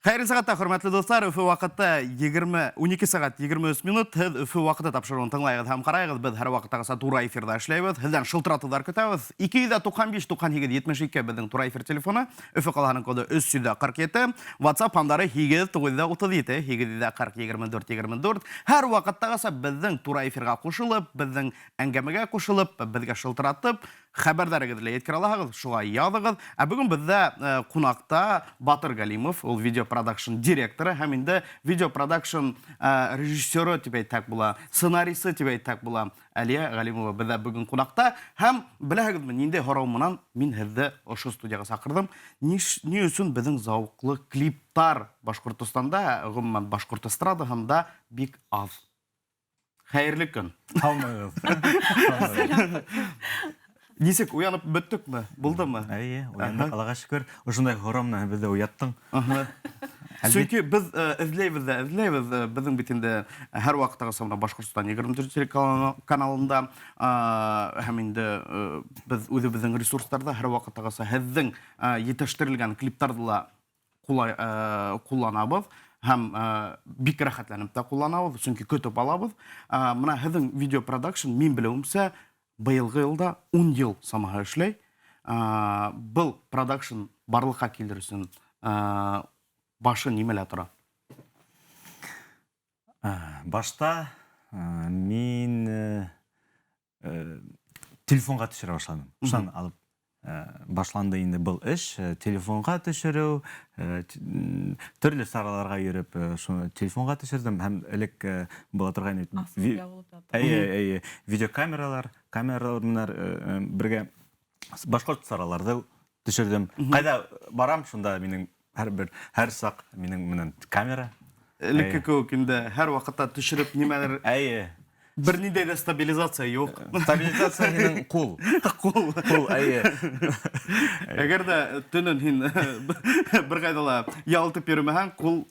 Хәйерле сәғәттә, хөрмәтле дуҫлар, Өфө ваҡыты 20, 12 сәғәт 23 минут. Һеҙ Өфө ваҡыты тапшырыуын тыңлайығыҙ һәм ҡарайығыҙ. Беҙ һәр ваҡыттағыса тура эфирҙа эшләйбеҙ. Һеҙҙән шылтыратыуҙар көтәбеҙ. 295 98 72 беҙҙең тура эфир телефоны. Өфө ҡалаһының коды 347. WhatsApp һандары 8 937 840 24 24. Һәр ваҡыттағыса беҙҙең тура эфирға ҡушылып, беҙҙең әңгәмәгә ҡушылып, беҙгә шылтыратып, хәбәрҙәрегеҙҙе лә еткерә алаһығыҙ, шуға яҙығыҙ. Ә бөгөн беҙҙә э, ҡунаҡта Батыр Галимов, ул видеопродакшн директоры һәм инде видеопродакшн э, режиссеры тип әйтһәк була, сценарисы тип әйтһәк була. Әлиә Галимова беҙҙә бөгөн ҡунаҡта. Һәм беләһегеҙме, ниндәй һорау менән мин һеҙҙе ошо студияға саҡырҙым? Ни, ни өсөн беҙҙең зауыҡлы клиптар Башҡортостанда, ғөмүмән, башҡорт эстрадаһында бик аҙ? Хәйерле көн. Һаумыһығыҙ. Нисек уянып бөттөкмө? Булдымы? Әйе, уяндыҡ, Аллаға шөкөр. Ошондай һорау менән беҙҙе уяттың. Сөнки беҙ эҙләйбеҙ ҙә эҙләйбеҙ. Беҙҙең бит инде һәр ваҡыттағыса бына Башҡортостан 24 телеканалында һәм инде беҙ үҙебеҙҙең ресурстарҙа һәр ваҡыттағыса һеҙҙең етештерелгән клиптарҙы ла ҡулай ҡулланабыҙ һәм бик рәхәтләнеп тә ҡулланабыҙ, сөнки көтөп алабыҙ. Мына һеҙҙең видеопродакшн, мин белеүемсә, быйылғы йылда 10 йыл самаһы эшләй. Был продакшн барлыҡҡа килер өсөн башы нимәлә тора? Башта мин телефонға төшөрә башланым. Шунан алып башланды инде был эш. Телефонға төшөрөү, төрлө сараларға йөрөп, шуны телефонға төшөрҙөм. Һәм элек була торғайны Әйе, әйе, видеокамералар, камералар менән бергә башҡорт сараларҙы төшөрҙөм. Ҡайҙа барам, шунда минең һәр бер һәр саҡ минең менән камера. Элекке кеүек инде һәр ваҡытта төшөрөп нимәлер. Әйе. Бер ниндәй ҙә стабилизация юҡ. Стабилизация һинең ҡул. Ҡул. Ҡул, әйе. Әгәр ҙә төнөн һин бер ҡайҙа ла ял итеп йөрөмәһәң, ҡул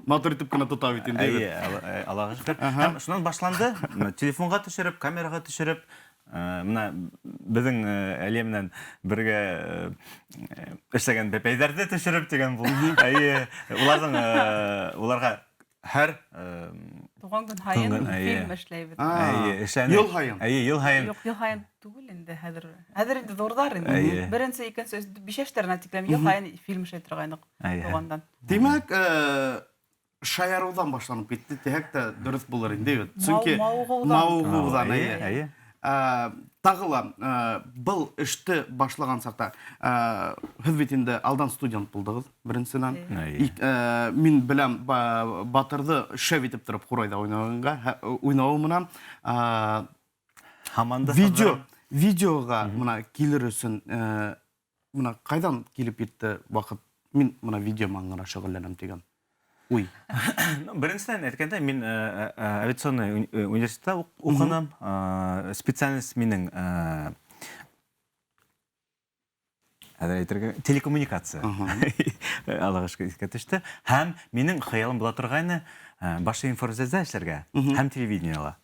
матур итеп кенә тота бит инде. Әйе, Аллаға шөкөр. Һәм шунан башланды. Телефонға төшөрөп, камераға төшөрөп, мына беҙҙең Әлиә менән бергә эшләгән бәпәйҙәрҙе төшөрөп тигән бул. Әйе, уларҙың уларға һәр туған көн һайын фильм эшләйбеҙ. Әйе, эшләнек. Йыл һайын. Әйе, йыл һайын. Юҡ, йыл һайын түгел инде хәҙер. Хәҙер инде ҙурҙар инде. Беренсе, икенсе, өс, биш йәштәренә тиклем йыл һайын фильм эшләй торғайныҡ туғандан. Тимәк, шаярыуҙан башланып китте тиһәк тә дөрөҫ булыр инде бит. Сөнки мауығыуҙан. Әйе, әйе. Тағы ла был эште башлаған саҡта һеҙ бит инде алдан студент булдығыҙ беренсенән. Мин беләм Батырҙы шәп итеп тороп ҡурайҙа уйнағанға, уйнауы менән һаман да видео видеоға мына килер өсөн мына ҡайҙан килеп етте ваҡыт мин мына видео менән генә шөғөлләнәм тигән уй? Беренсенән әйткәндә, мин авиационный университетта уҡыным. Специальность минең хәҙер әйтергә телекоммуникация. Аллаға шөкөр, иҫкә төштө. Һәм минең хыялым була торғайны Башинформсвязьда эшләргә һәм телевидениела.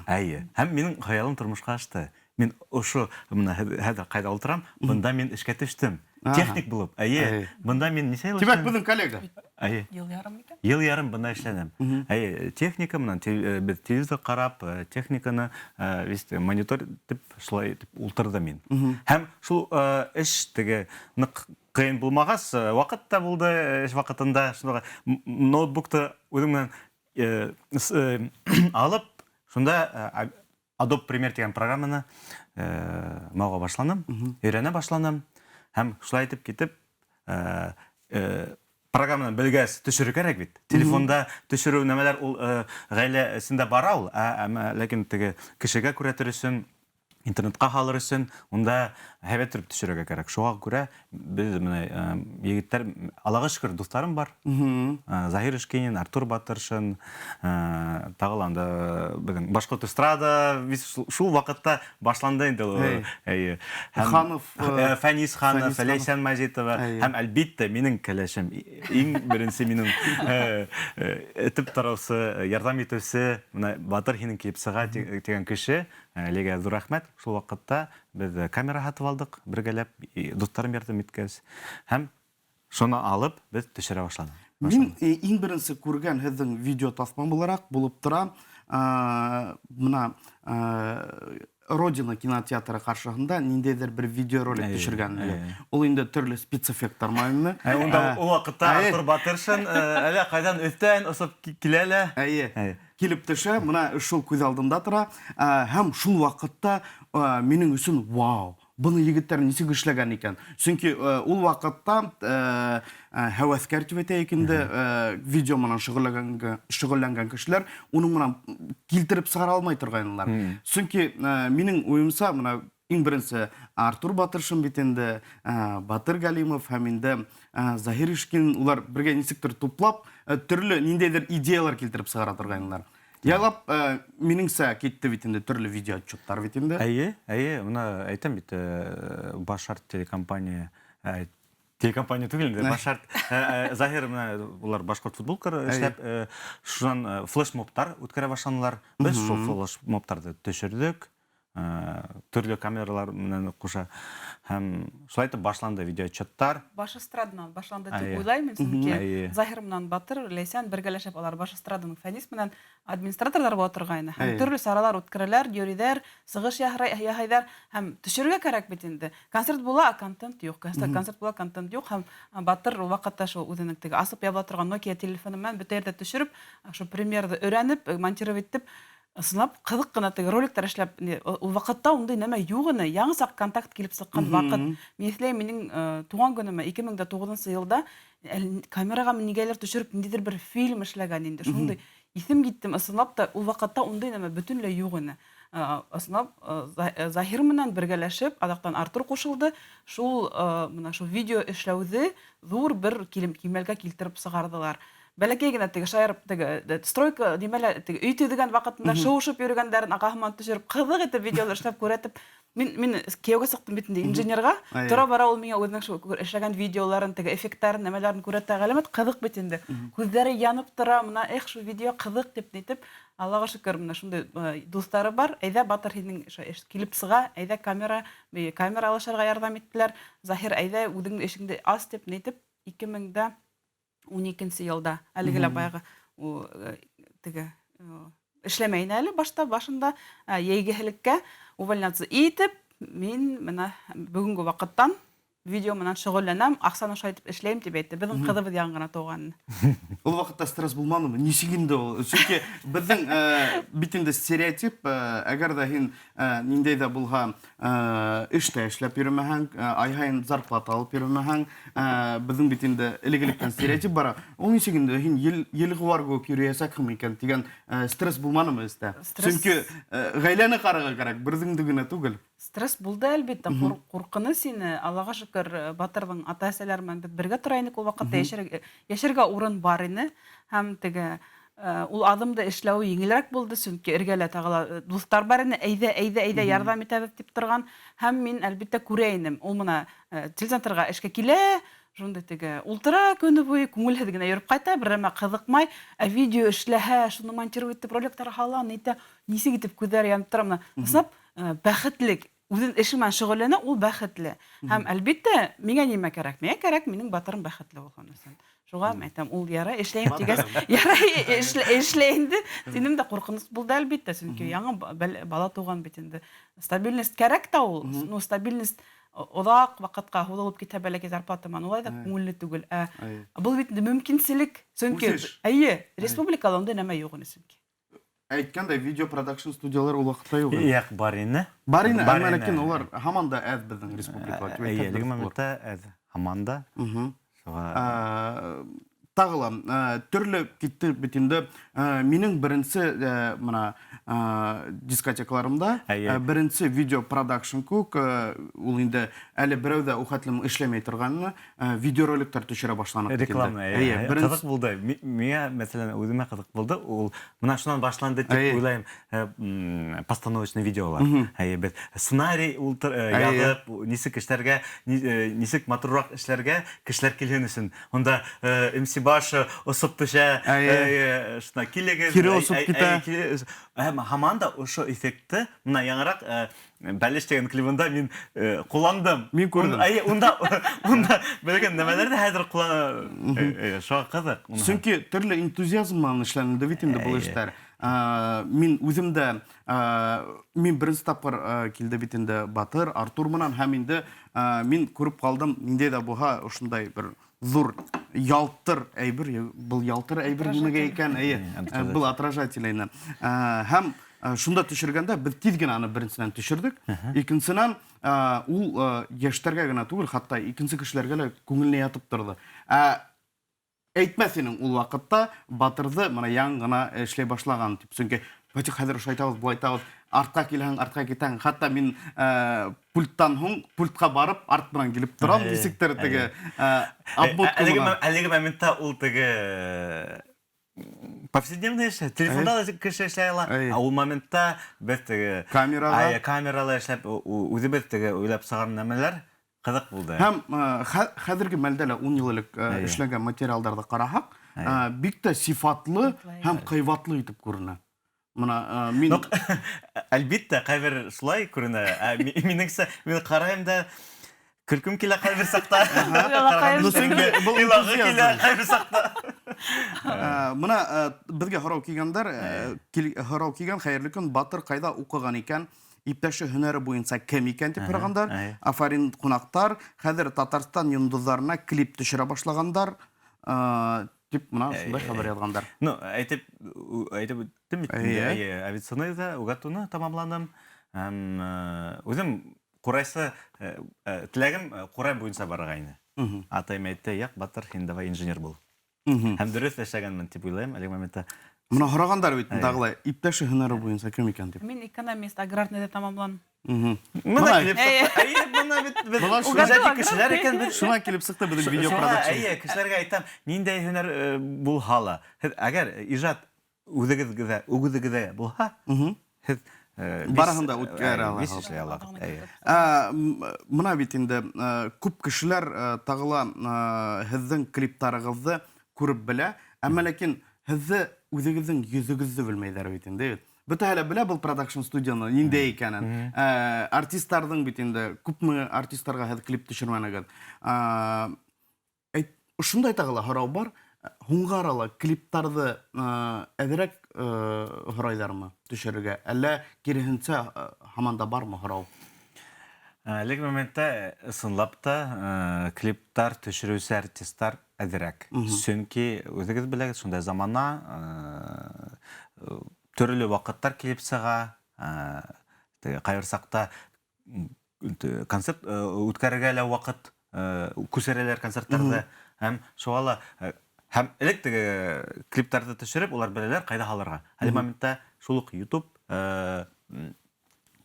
Әйе. Һәм минең хыялым тормошҡа ашты. Мин ошо мына хәҙер ҡайҙа ултырам, бында мин эшкә төштөм. Техник булып. Әйе. Бында мин нисә йыл Тимәк, беҙҙең коллега. Әйе. Йыл ярым микән? Йыл ярым бында эшләнем. Әйе, техника менән беҙ телевизор ҡарап, техниканы весь монитор итеп шулай итеп ултырҙым мин. Һәм шул эш теге ныҡ ҡыйын булмағас, ваҡыт та булды эш ваҡытында, шуға ноутбукты үҙең менән алып, шунда Adobe Premiere тигән программаны мауыға башланым, өйрәнә башланым һәм шулай итеп китеп программаны белгәс төшөрөр кәрәк бит. Телефонда төшөрөү нәмәләр ул ғаилә эсендә бара ул, әммә ләкин теге кешегә күрәтер өсөн, интернетҡа һалыр өсөн унда һәйбәт итеп төшөрөргә кәрәк. Шуға күрә беҙ менә егеттәр, Аллаға шөкөр, дуҫтарым бар. Заһир Ишкинин, Артур Батыршин, тағы ла анда беҙҙең башҡорт эстрада шул ваҡытта башланды инде ул. Әйе. Ханов, Фәнис Ханов, Ләйсән Мазитова һәм әлбиттә минең кәләшем, иң беренсе минең этеп тороусы, ярҙам итеүсе, менә Батыр һинең килеп сыға тигән кеше. Әлегә ҙур рәхмәт. Шул ваҡытта беҙ камера һатып алдыҡ бергәләп, дуҫтарым ярҙам иткәс. Һәм Шуны алып беҙ төшөрә башланыҡ. Мин иң беренсе күргән һеҙҙең видео таҫма булараҡ булып тора. Бына Родина кинотеатры ҡаршыһында ниндәйҙер бер видеоролик төшөргән. Ул инде төрлө спецэффекттар менәнме? Унда ул ваҡытта Артур Батыршин әллә ҡайҙан өҫтән осоп килә лә. Әйе. Килеп төшә, бына шул күҙ алдында тора. Һәм шул ваҡытта минең өсөн вау, быны егеттәр нисек эшләгән икән? Сөнки ул ваҡытта һәүәҫкәр дип әйтәйек инде, видео менән шөгыльләнгән кешеләр уның менән килтереп сығара алмай торғайнылар. Сөнки минең уйымса, мына иң беренсе Артур Батыршин бит инде, Батыр Галимов һәм инде Заһир Ишкин, улар бергә нисектер туплап, төрлө ниндәйҙер идеялар килтереп сығара торғайнылар. Ялап, минеңсә, китте бит инде төрлө видео отчеттар бит инде. Әйе, әйе, мына әйтәм бит, Башарт телекомпания, телекомпания түгел инде, Башарт, Заһир менә улар башҡорт футболкалар эшләп, шунан флешмобтар үткәрә башланылар. Без шул флешмобтарҙы төшөрҙөк, төрлө камералар менән ҡуша. Һәм шулай итеп башланды видеоотчеттар. Баш эстрададан башланды тип уйлайым мин, сөнки Заһир менән Батыр, Ләйсән бергәләшеп алар баш эстраданың Фәнис менән администраторҙар була торғайны. Һәм төрлө саралар үткәрәләр, йөрөйҙәр, сығыш яһайҙар һәм төшөрөргә кәрәк бит инде. Концерт була, а контент юҡ. Концерт була, контент юҡ. Һәм Батыр ул ваҡытта шул үҙенең теге асып ябыла торған Nokia телефоны менән бөтә ерҙә төшөрөп, шул премьерҙы өйрәнеп, монтировать итеп, ысынлап ҡыҙыҡ ҡына теге роликтар эшләп, ул ваҡытта ундай нәмә юҡ ине, яңы саҡ контакт килеп сыҡҡан ваҡыт. Мин иҫләйем, минең тыуған көнөмә 2009 йылда камераға нигәлер төшөрөп ниндәйҙер бер фильм эшләгән инде. Шундай иҫем киттем, ысынлап та ул ваҡытта ундай нәмә бөтөнләй юҡ ине. Ысынлап Заһир менән бергәләшеп, аҙаҡтан Артур ҡушылды. Шул мына шул видео эшләүҙе ҙур бер кимәлгә килтереп сығарҙылар. Бәләкәй генә теге шаярып, теге стройка нимәлә, теге өй төҙөгән ваҡытында шыуышып йөрөгәндәрен ағаһы менән төшөрөп, ҡыҙыҡ итеп видеолар эшләп күрһәтеп, мин кейәүгә сыҡтым бит инде инженерға. Тора бара ул миңә үҙенең шул эшләгән видеоларын, теге эффекттарын, нәмәләрен күрһәтә, ғәләмәт ҡыҙыҡ бит инде. Күҙҙәре янып тора, мына эх, шул видео ҡыҙыҡ дип нитеп, Аллаға шөкөр, мына шундай дуҫтары бар. Әйҙә, Батыр, һинең эш килеп сыға, әйҙә камера алышырға ярҙам иттеләр. Заһир, әйҙә, үҙеңдең эшеңде ас дип нитеп, 2012 йылда әлеге лә баяғы теге эшләмәй ине әле башта, башында йәйгеһелеккә увольняться итеп, мин мына бөгөнгө ваҡыттан видео менән шөғөлләнәм, аҡсаны шулай итеп эшләйем тип әйтте. Беҙҙең ҡыҙыбыҙ яңы ғына тыуған. Ул ваҡытта стресс булманымы? Нисек инде ул? Сөнки беҙҙең бит инде стереотип, әгәр ҙә һин ниндәй ҙә булһа эштә эшләп йөрөмәһәң, ай һайын зарплата алып йөрөмәһәң, беҙҙең бит инде элек-электән стереотип бара. Ул нисек инде һин ел ғыуар кеүек йөрөйәсәкһең микән тигән стресс булманымы эстә? Сөнки ғаиләне ҡарарға кәрәк, берҙеңде генә түгел. Стресс булды, әлбиттә, ҡурҡыныс ине. Аллаға шөкөр, Батырҙың ата-әсәләре менән беҙ бергә тора инек ул ваҡытта, йәшәргә урын бар ине. Һәм теге ул аҙымды эшләүе еңелерәк булды, сөнки эргәлә тағы ла дуҫтар бар ине, әйҙә, әйҙә, әйҙә, ярҙам итәбеҙ тип торған. Һәм мин, әлбиттә, күрә инем. Ул мына телецентрға эшкә килә, шундай теге ултыра көнө буйы, күңелһеҙ генә йөрөп ҡайта, бер нәмә ҡыҙыҡмай, ә видео эшләһә, шуны монтировать итеп, роликтар һала, нитә, нисек итеп күҙҙәре янып тора мына. Ысынлап, бәхетлек, үҙен эше менән шөғөлләнә, ул бәхетле. Һәм әлбиттә, миңә нимә кәрәк? Миңә кәрәк, минең батырым бәхетле булһын өсөн. Шуға мин әйтәм, ул ярай эшләйем тигәс, ярай эшләй инде. Тинем дә ҡурҡыныс булды әлбиттә, сөнки яңы бала тыуған бит инде. Стабильность кәрәк тә ул. Ну, стабильность оҙаҡ ваҡытҡа һуҙылып китә бәләкәй зарплата менән, улай ҙа күңелле түгел. Ә был бит инде мөмкинселек, сөнки әйе, республикала ундай нәмә юҡ ине сөнки. Әйткәндәй, видео продакшн студиялар ул ваҡытта юҡ ине. Юҡ, бар ине. Бар ине, әммә ләкин улар һаман да әҙ беҙҙең республикала, тип Әйе, әйтһәк әлеге дөрөҫ булыр. моментта әҙ, һаман да. Шуға Тағы ла, төрлө китте бит инде. Минең беренсе, мына, дискотекаларымда, беренсе видео продакшн күк, ул инде әле берәү ҙә ул хәтлем эшләмәй торғанны, видеороликтар төшөрә башланыҡ бит инде. Реклама, Әйе, әйе. беренсе Ҡыҙыҡ булды. Миңә, мәҫәлән, үҙемә ҡыҙыҡ булды. Ул мына шунан башланды тип уйлайым, постановочный видеолар. Әйе, беҙ сценарий яҙып, нисек эшләргә, нисек матурыраҡ эшләргә, кешеләр килһен өсөн. Унда MC башы осоп төшә, шуна килегеҙ. Кире осоп китә. Һәм һаман да ошо эффектты мына яңыраҡ Бәлеш тигән клибында мин ҡулландым. Мин күрҙем. Әйе, унда унда белгән нәмәләрҙе хәҙер ҡуллана. Шуға ҡыҙыҡ. Сөнки төрлө энтузиазм менән эшләнелде бит инде был эштәр. Мин үҙем дә мин беренсе тапҡыр килде бит инде Батыр, Артур менән һәм инде мин күреп ҡалдым, ниндәй ҙә булһа ошондай бер ҙур ялтыр әйбер, был ялтыр әйбер нимәгә икән? Әйе, был отражатель ине. Һәм шунда төшөргәндә беҙ тиҙ генә аны беренсенән төшөрҙөк, икенсенән ул йәштәргә генә түгел, хатта икенсе кешеләргә лә күңеленә ятып торҙо. Ә әйтмәҫ инең ул ваҡытта Батырҙы мына яңы ғына эшләй башлаған тип, сөнки Фатих хәҙер ошо айтабыҙ, былай айтабыҙ, артҡа килһәң, артҡа китәһең. Хатта мин пульттан һуң пультҡа барып арт менән килеп торам, нисектер теге обмотка менән. Әлеге моментта ул теге повседневный эш, телефонда ла кеше эшләй ала. Ә ул моментта беҙ теге камерала, камерала эшләп, үҙебеҙ теге уйлап сығарған нәмәләр ҡыҙыҡ булды. Һәм хәҙерге мәлдә лә 10 йыл элек эшләнгән материалдарҙы ҡараһаҡ, бик тә сифатлы һәм ҡыйбатлы итеп күренә. Мына мин әлбиттә ҡайбер шулай күренә. Минеңсә, мин ҡарайым да көлкөм килә ҡайбер саҡта. Илағы килә ҡайбер саҡта. Мына беҙгә һорау килгәндәр, һорау килгән, хәйерле көн, Батыр ҡайҙа уҡыған икән? Иптәше һөнәре буйынса кем икән тип һорағандар. Афарин ҡунаҡтар, хәҙер Татарстан йондоҙҙарына клип төшөрә башлағандар, тип мына шундай хәбәр яҙғандар. Ну, әйтеп үттем бит инде. Әйе, авиационныйҙа УГАТУ-ны тамамланым. Һәм үҙем ҡурайсы теләгем ҡурай буйынса барырға ине. Атайым әйтте, яҡ, Батыр, һин давай инженер бул. Һәм дөрөҫ эшләгәнмен тип уйлайым әлеге моментта. Мына һорағандар бит тағы ла, иптәше һөнәре буйынса кем икән тип. Мин экономист, аграрныйҙа тамамланым. Мына килеп сыҡты. Әйе, мына бит беҙ иҗади кешеләр икән бит. Шуңа килеп сыҡты беҙҙең видео продакшн. Әйе, кешеләргә әйтәм, ниндәй һөнәр булһа ла, һеҙ әгәр ижад үҙегеҙгә, үҙегеҙгә булһа, һеҙ барыһын да үткәрә алаһығыҙ. Эшләй алаһығыҙ. Мына бит инде күп кешеләр тағы ла һеҙҙең клиптарығыҙҙы күреп белә, әммә ләкин һеҙҙе үҙегеҙҙең йөҙөгөҙҙө белмәйҙәр бит инде. Бөтәһе лә белә был продакшн студияны ниндәй икәнен. Артистарҙың бит инде күпме артистарға һеҙ клип төшөрмәнегеҙ. Шундай тағы ла һорау бар. Һуңғы арала клиптарҙы әҙерәк һорайҙармы төшөрөргә? Әллә киреһенсә һаман да бармы һорау? Әлеге моментта ысынлап та клиптар төшөрөүсе артистар әҙерәк. Сөнки үҙегеҙ беләгеҙ, шундай замана, төрлө ваҡыттар килеп сыға, ҡайбер саҡта концерт үткәрергә лә ваҡыт, күсерәләр концерттарҙы. Һәм шуға ла, һәм элек теге клиптарҙы төшөрөп, улар беләләр ҡайҙа һалырға. Әле моментта шул уҡ YouTube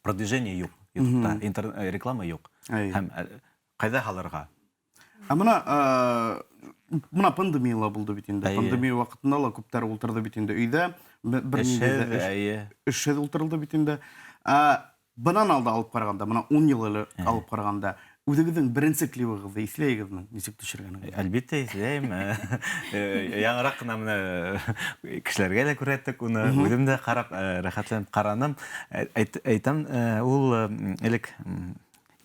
продвижение юҡ, YouTube'та реклама юҡ. Һәм ҡайҙа һалырға? Ә мына пандемия ла булды бит инде. Пандемия ваҡытында ла күптәр ултырҙы бит инде өйҙә. Бер ниндәй дә эшһеҙ ултырылды бит инде. Бынан алда алып ҡарағанда, мына 10 йыл элек алып ҡарағанда, үҙегеҙҙең беренсе клибығыҙҙы иҫләйегеҙме? Нисек төшөргәнегеҙҙе? Әлбиттә иҫләйем. Яңыраҡ ҡына мына кешеләргә лә күрһәттек уны. Үҙем дә ҡарап, рәхәтләнеп ҡараным. Әйтәм, ул элек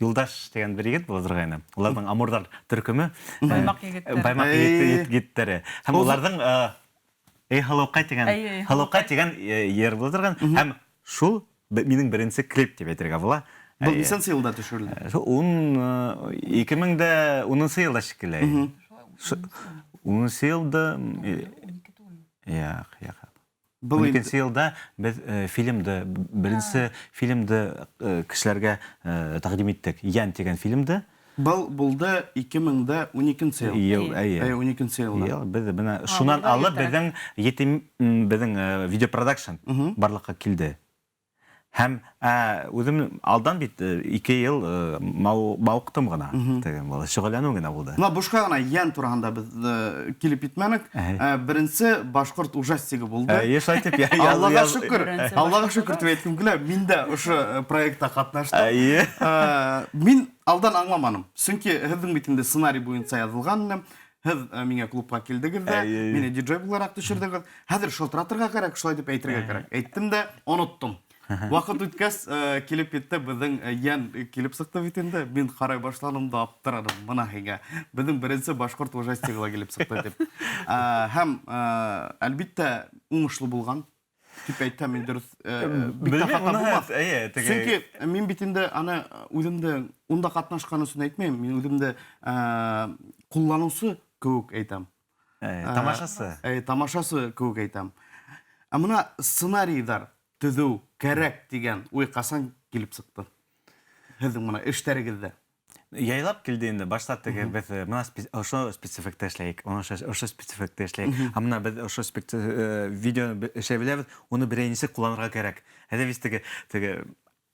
Юлдаш тигән бер егет була торғайны. Уларҙың Амурҙар төркөмө. Баймаҡ егеттәре. Баймаҡ егеттәре. Һәм уларҙың Эй Һылыуҡай тигән, Һылыуҡай тигән йыр була торған. Һәм шул минең беренсе клип тип әйтергә була. Был нисәнсе йылда төшөрөлдө? Шул 2010 йылда шикелле. Унынсы йылда, яҡ, яҡ. Был Икенсе йылда беҙ фильмды, беренсе фильмды кешеләргә тәҡдим иттек. Йән тигән фильмды. Был булды 2012 йыл. Йыл, әйе. Әйе, 12 йылда. Йыл, беҙ бына шунан алып беҙҙең етем, беҙҙең видеопродакшн барлыҡҡа килде. Һәм үҙем алдан бит 2 йыл мауыҡтым ғына. Тигән була, шөғөлләнеү генә булды. Мына бушҡа ғына йән тураһында беҙ килеп етмәнек. Беренсе башҡорт ужастигы булды. Әйе, шулай тип, Аллаға шөкөр, Аллаға шөкөр тип әйткем килә. Мин дә ошо проектта ҡатнаштым. Мин алдан аңламаным. Сөнки һеҙҙең бит инде сценарий буйынса яҙылған ине. Һеҙ миңә клубҡа килдегеҙ ҙә, мине диджей булараҡ төшөрҙөгөҙ. Хәҙер шылтыратырға кәрәк, шулай тип әйтергә кәрәк. Әйттем дә, оноттом. Ваҡыт үткәс, килеп етте, беҙҙең йән килеп сыҡты бит инде. Мин ҡарай башланым да аптыраным. Бына һиңә. Беҙҙең беренсе башҡорт ужастигы ла килеп сыҡты тип. Һәм, әлбиттә, уңышлы булған тип әйтһәм, мин дөрөҫ, бик тә хата булмаҫ. Сөнки мин бит инде аны үҙемде унда ҡатнашҡан өсөн әйтмәйем, мин үҙемде ҡулланыусы кеүек әйтәм. Тамашасы. Тамашасы кеүек әйтәм. Ә бына сценарийҙар төҙөү кәрәк тигән уй ҡасан килеп сыҡты? Һеҙҙең бына эштәрегеҙҙә. Яйлап килде инде. Башта теге беҙ бына ошо спецэффектта эшләйек, ошо спецэффектта эшләйек. Ә бына беҙ ошо видео эшләй беләбеҙ, уны берәй нисек ҡулланырға кәрәк. Әйҙә бит теге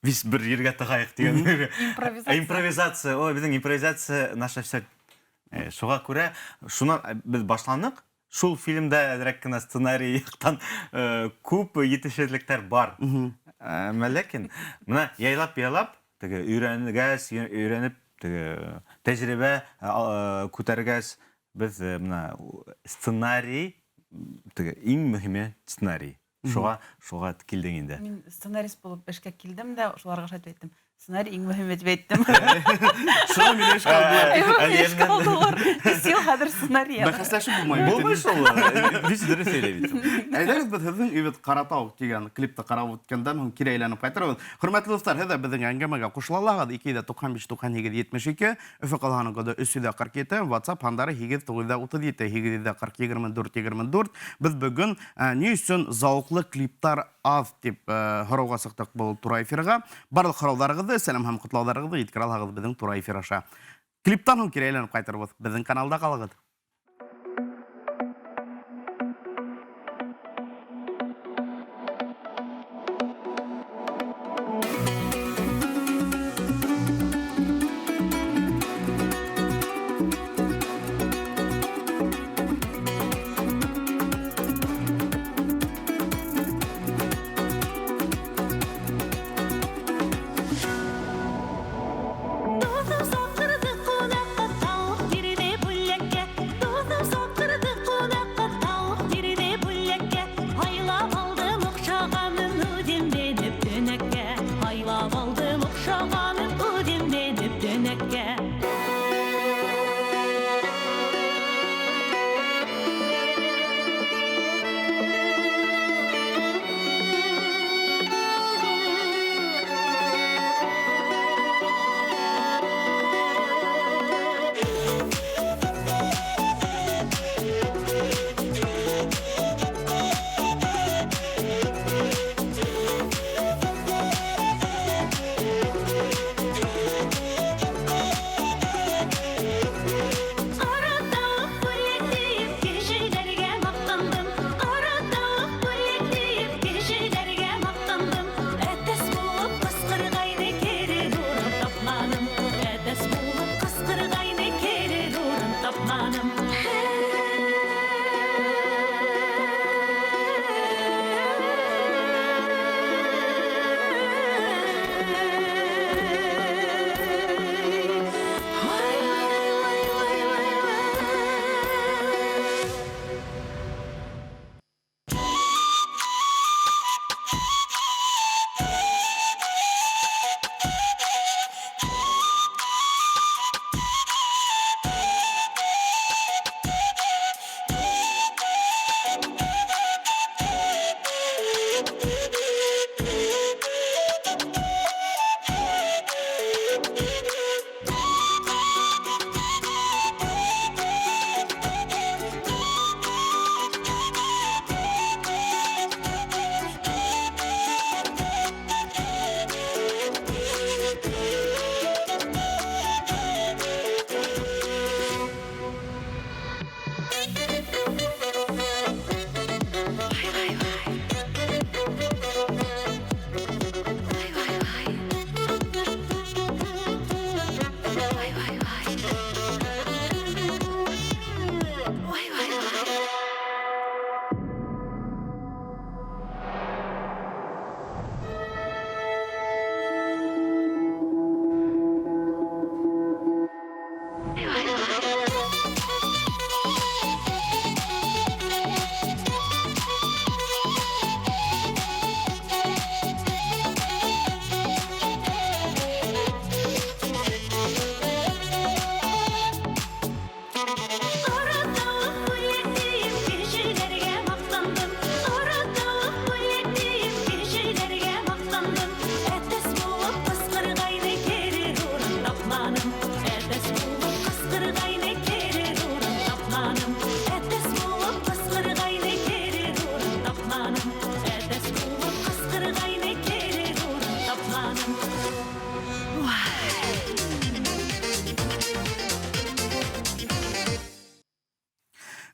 вис бер ергә тығайыҡ тигән. Импровизация. Импровизация. Ой, беҙҙең импровизация наша вся. Шуға күрә шунан беҙ башланыҡ. Шул фильмда әҙерәк кенә сценарий яҡтан күп етешһеҙлектәр бар. Әммә ләкин бына яйлап-яйлап теге өйрәнгәс, өйрәнеп теге тәжрибә күтәргәс, беҙ бына сценарий, теге иң мөһиме сценарий. Шуға килдең инде. Мин сценарист булып эшкә килдем дә, шуларға шулай әйттем. Сценарий иң мөһиме тип әйттем. Шуға мин эшкә алдылар. Эшкә алдылар. Сил хәҙер сценарий. Бәхәсләшеп булмай бит. Булмай шул. Бик дөрөҫ һөйләй бит. Әйҙәгеҙ, беҙ һеҙҙең Ивет Ҡаратау тигән клипты ҡарап үткәндән һуң кире әйләнеп ҡайтырбыҙ. Хөрмәтле дуҫтар, һеҙ ҙә беҙҙең әңгәмәгә ҡушыла алаһығыҙ. Ике йөҙ ҙә туҡһан биш, туҡһан һигеҙ, етмеш ике. Өфө ҡалаһының коды өс йөҙ ҙә ҡырҡ ете, WhatsApp һандары һигеҙ, туғыҙ ҙә утыҙ ете, һигеҙ йөҙ ҙә ҡырҡ, егерме дүрт, егерме дүрт. Беҙ бөгөн ни өсөн зауыҡлы клиптар аҙ тип һорауға сыҡтыҡ был тура эфирға. Барлыҡ һорауҙарығыҙҙы, сәләм һәм ҡотлауҙарығыҙҙы еткерә алаһығыҙ беҙҙең тура эфир аша. Клиптан һуң кире әйләнеп ҡайтырбыҙ. Беҙҙең каналда ҡалығыҙ. Дуҫым саҡырҙы ҡунаҡҡа, тауыҡ бирҙе бүләккә.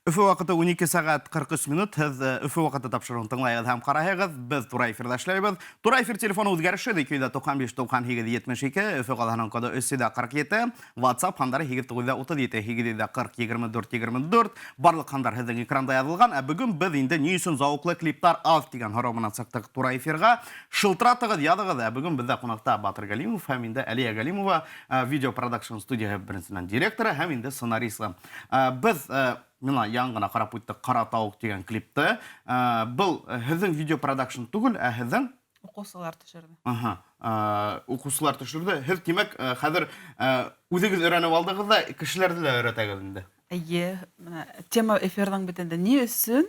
Өфө ваҡыты 12 сәғәт 43 минут. Һеҙ Өфө ваҡыты тапшырыуын тыңлайығыҙ һәм ҡарайһығыҙ. Беҙ тура эфирҙа эшләйбеҙ. Тура эфир телефоны үҙгәреше 295 98 72, Өфө ҡалаһының коды 347, WhatsApp һандары 8937 840 24 24. Барлыҡ һандар һеҙҙең экранда яҙылған. Ә бөгөн беҙ инде ни өсөн зауыҡлы клиптар аҙ тигән һорау менән сыҡтыҡ тура эфирға. Шылтыратығыҙ, яҙығыҙ. Ә бөгөн беҙҙә ҡунаҡта Батыр Галимов һәм инде Әлиә Галимова, видео продакшн студияһы беренсенән директоры һәм инде сценарисы. Беҙ мына яңы ғына ҡарап үттек Ҡара тауыҡ тигән клипты. Был һеҙҙең видео продакшн түгел, ә һеҙҙең уҡыусылар төшөрҙө. Аһа, уҡыусылар төшөрҙө. Һеҙ, тимәк, хәҙер үҙегеҙ өйрәнеп алдығыҙ ҙа, кешеләрҙе лә өйрәтәгеҙ инде. Эйе, мына тема эфирҙың бит инде ни өсөн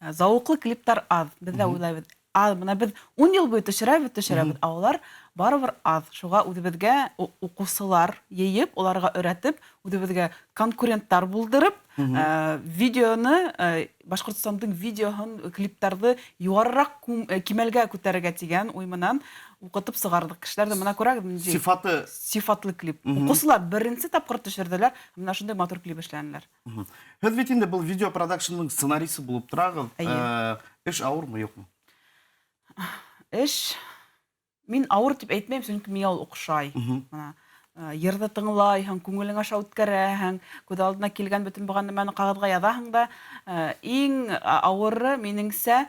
зауыҡлы клиптар аҙ. Беҙ ҙә уйлайбыҙ. Аҙ, бына беҙ 10 йыл буйы төшөрәбеҙ, төшөрәбеҙ, ә улар барыбер аҙ. Шуға үҙебеҙгә уҡыусылар йыйып, уларға өйрәтеп, үҙебеҙгә конкуренттар булдырып, видеоны, Башҡортостандың видеоһын, клиптарҙы юғарыраҡ кимәлгә күтәрергә тигән уй менән уҡытып сығарҙыҡ. Кешеләрҙе бына күрәгеҙ, ниндәй Сифаты сифатлы клип. Уҡыусылар беренсе тапҡыр төшөрҙөләр, бына шундай матур клип эшләнеләр. Һеҙ бит инде был видео продакшнның сценарисы булып торағыҙ. Эш ауырмы, юҡмы? Эш мин ауыр тип әйтмәйем, сөнки миңә ул оҡшай. Бына йырҙы тыңлайһың, күңелең аша үткәрәһең, күҙ алдына килгән бөтөн булған нәмәне ҡағыҙға яҙаһың да, иң ауыры минеңсә,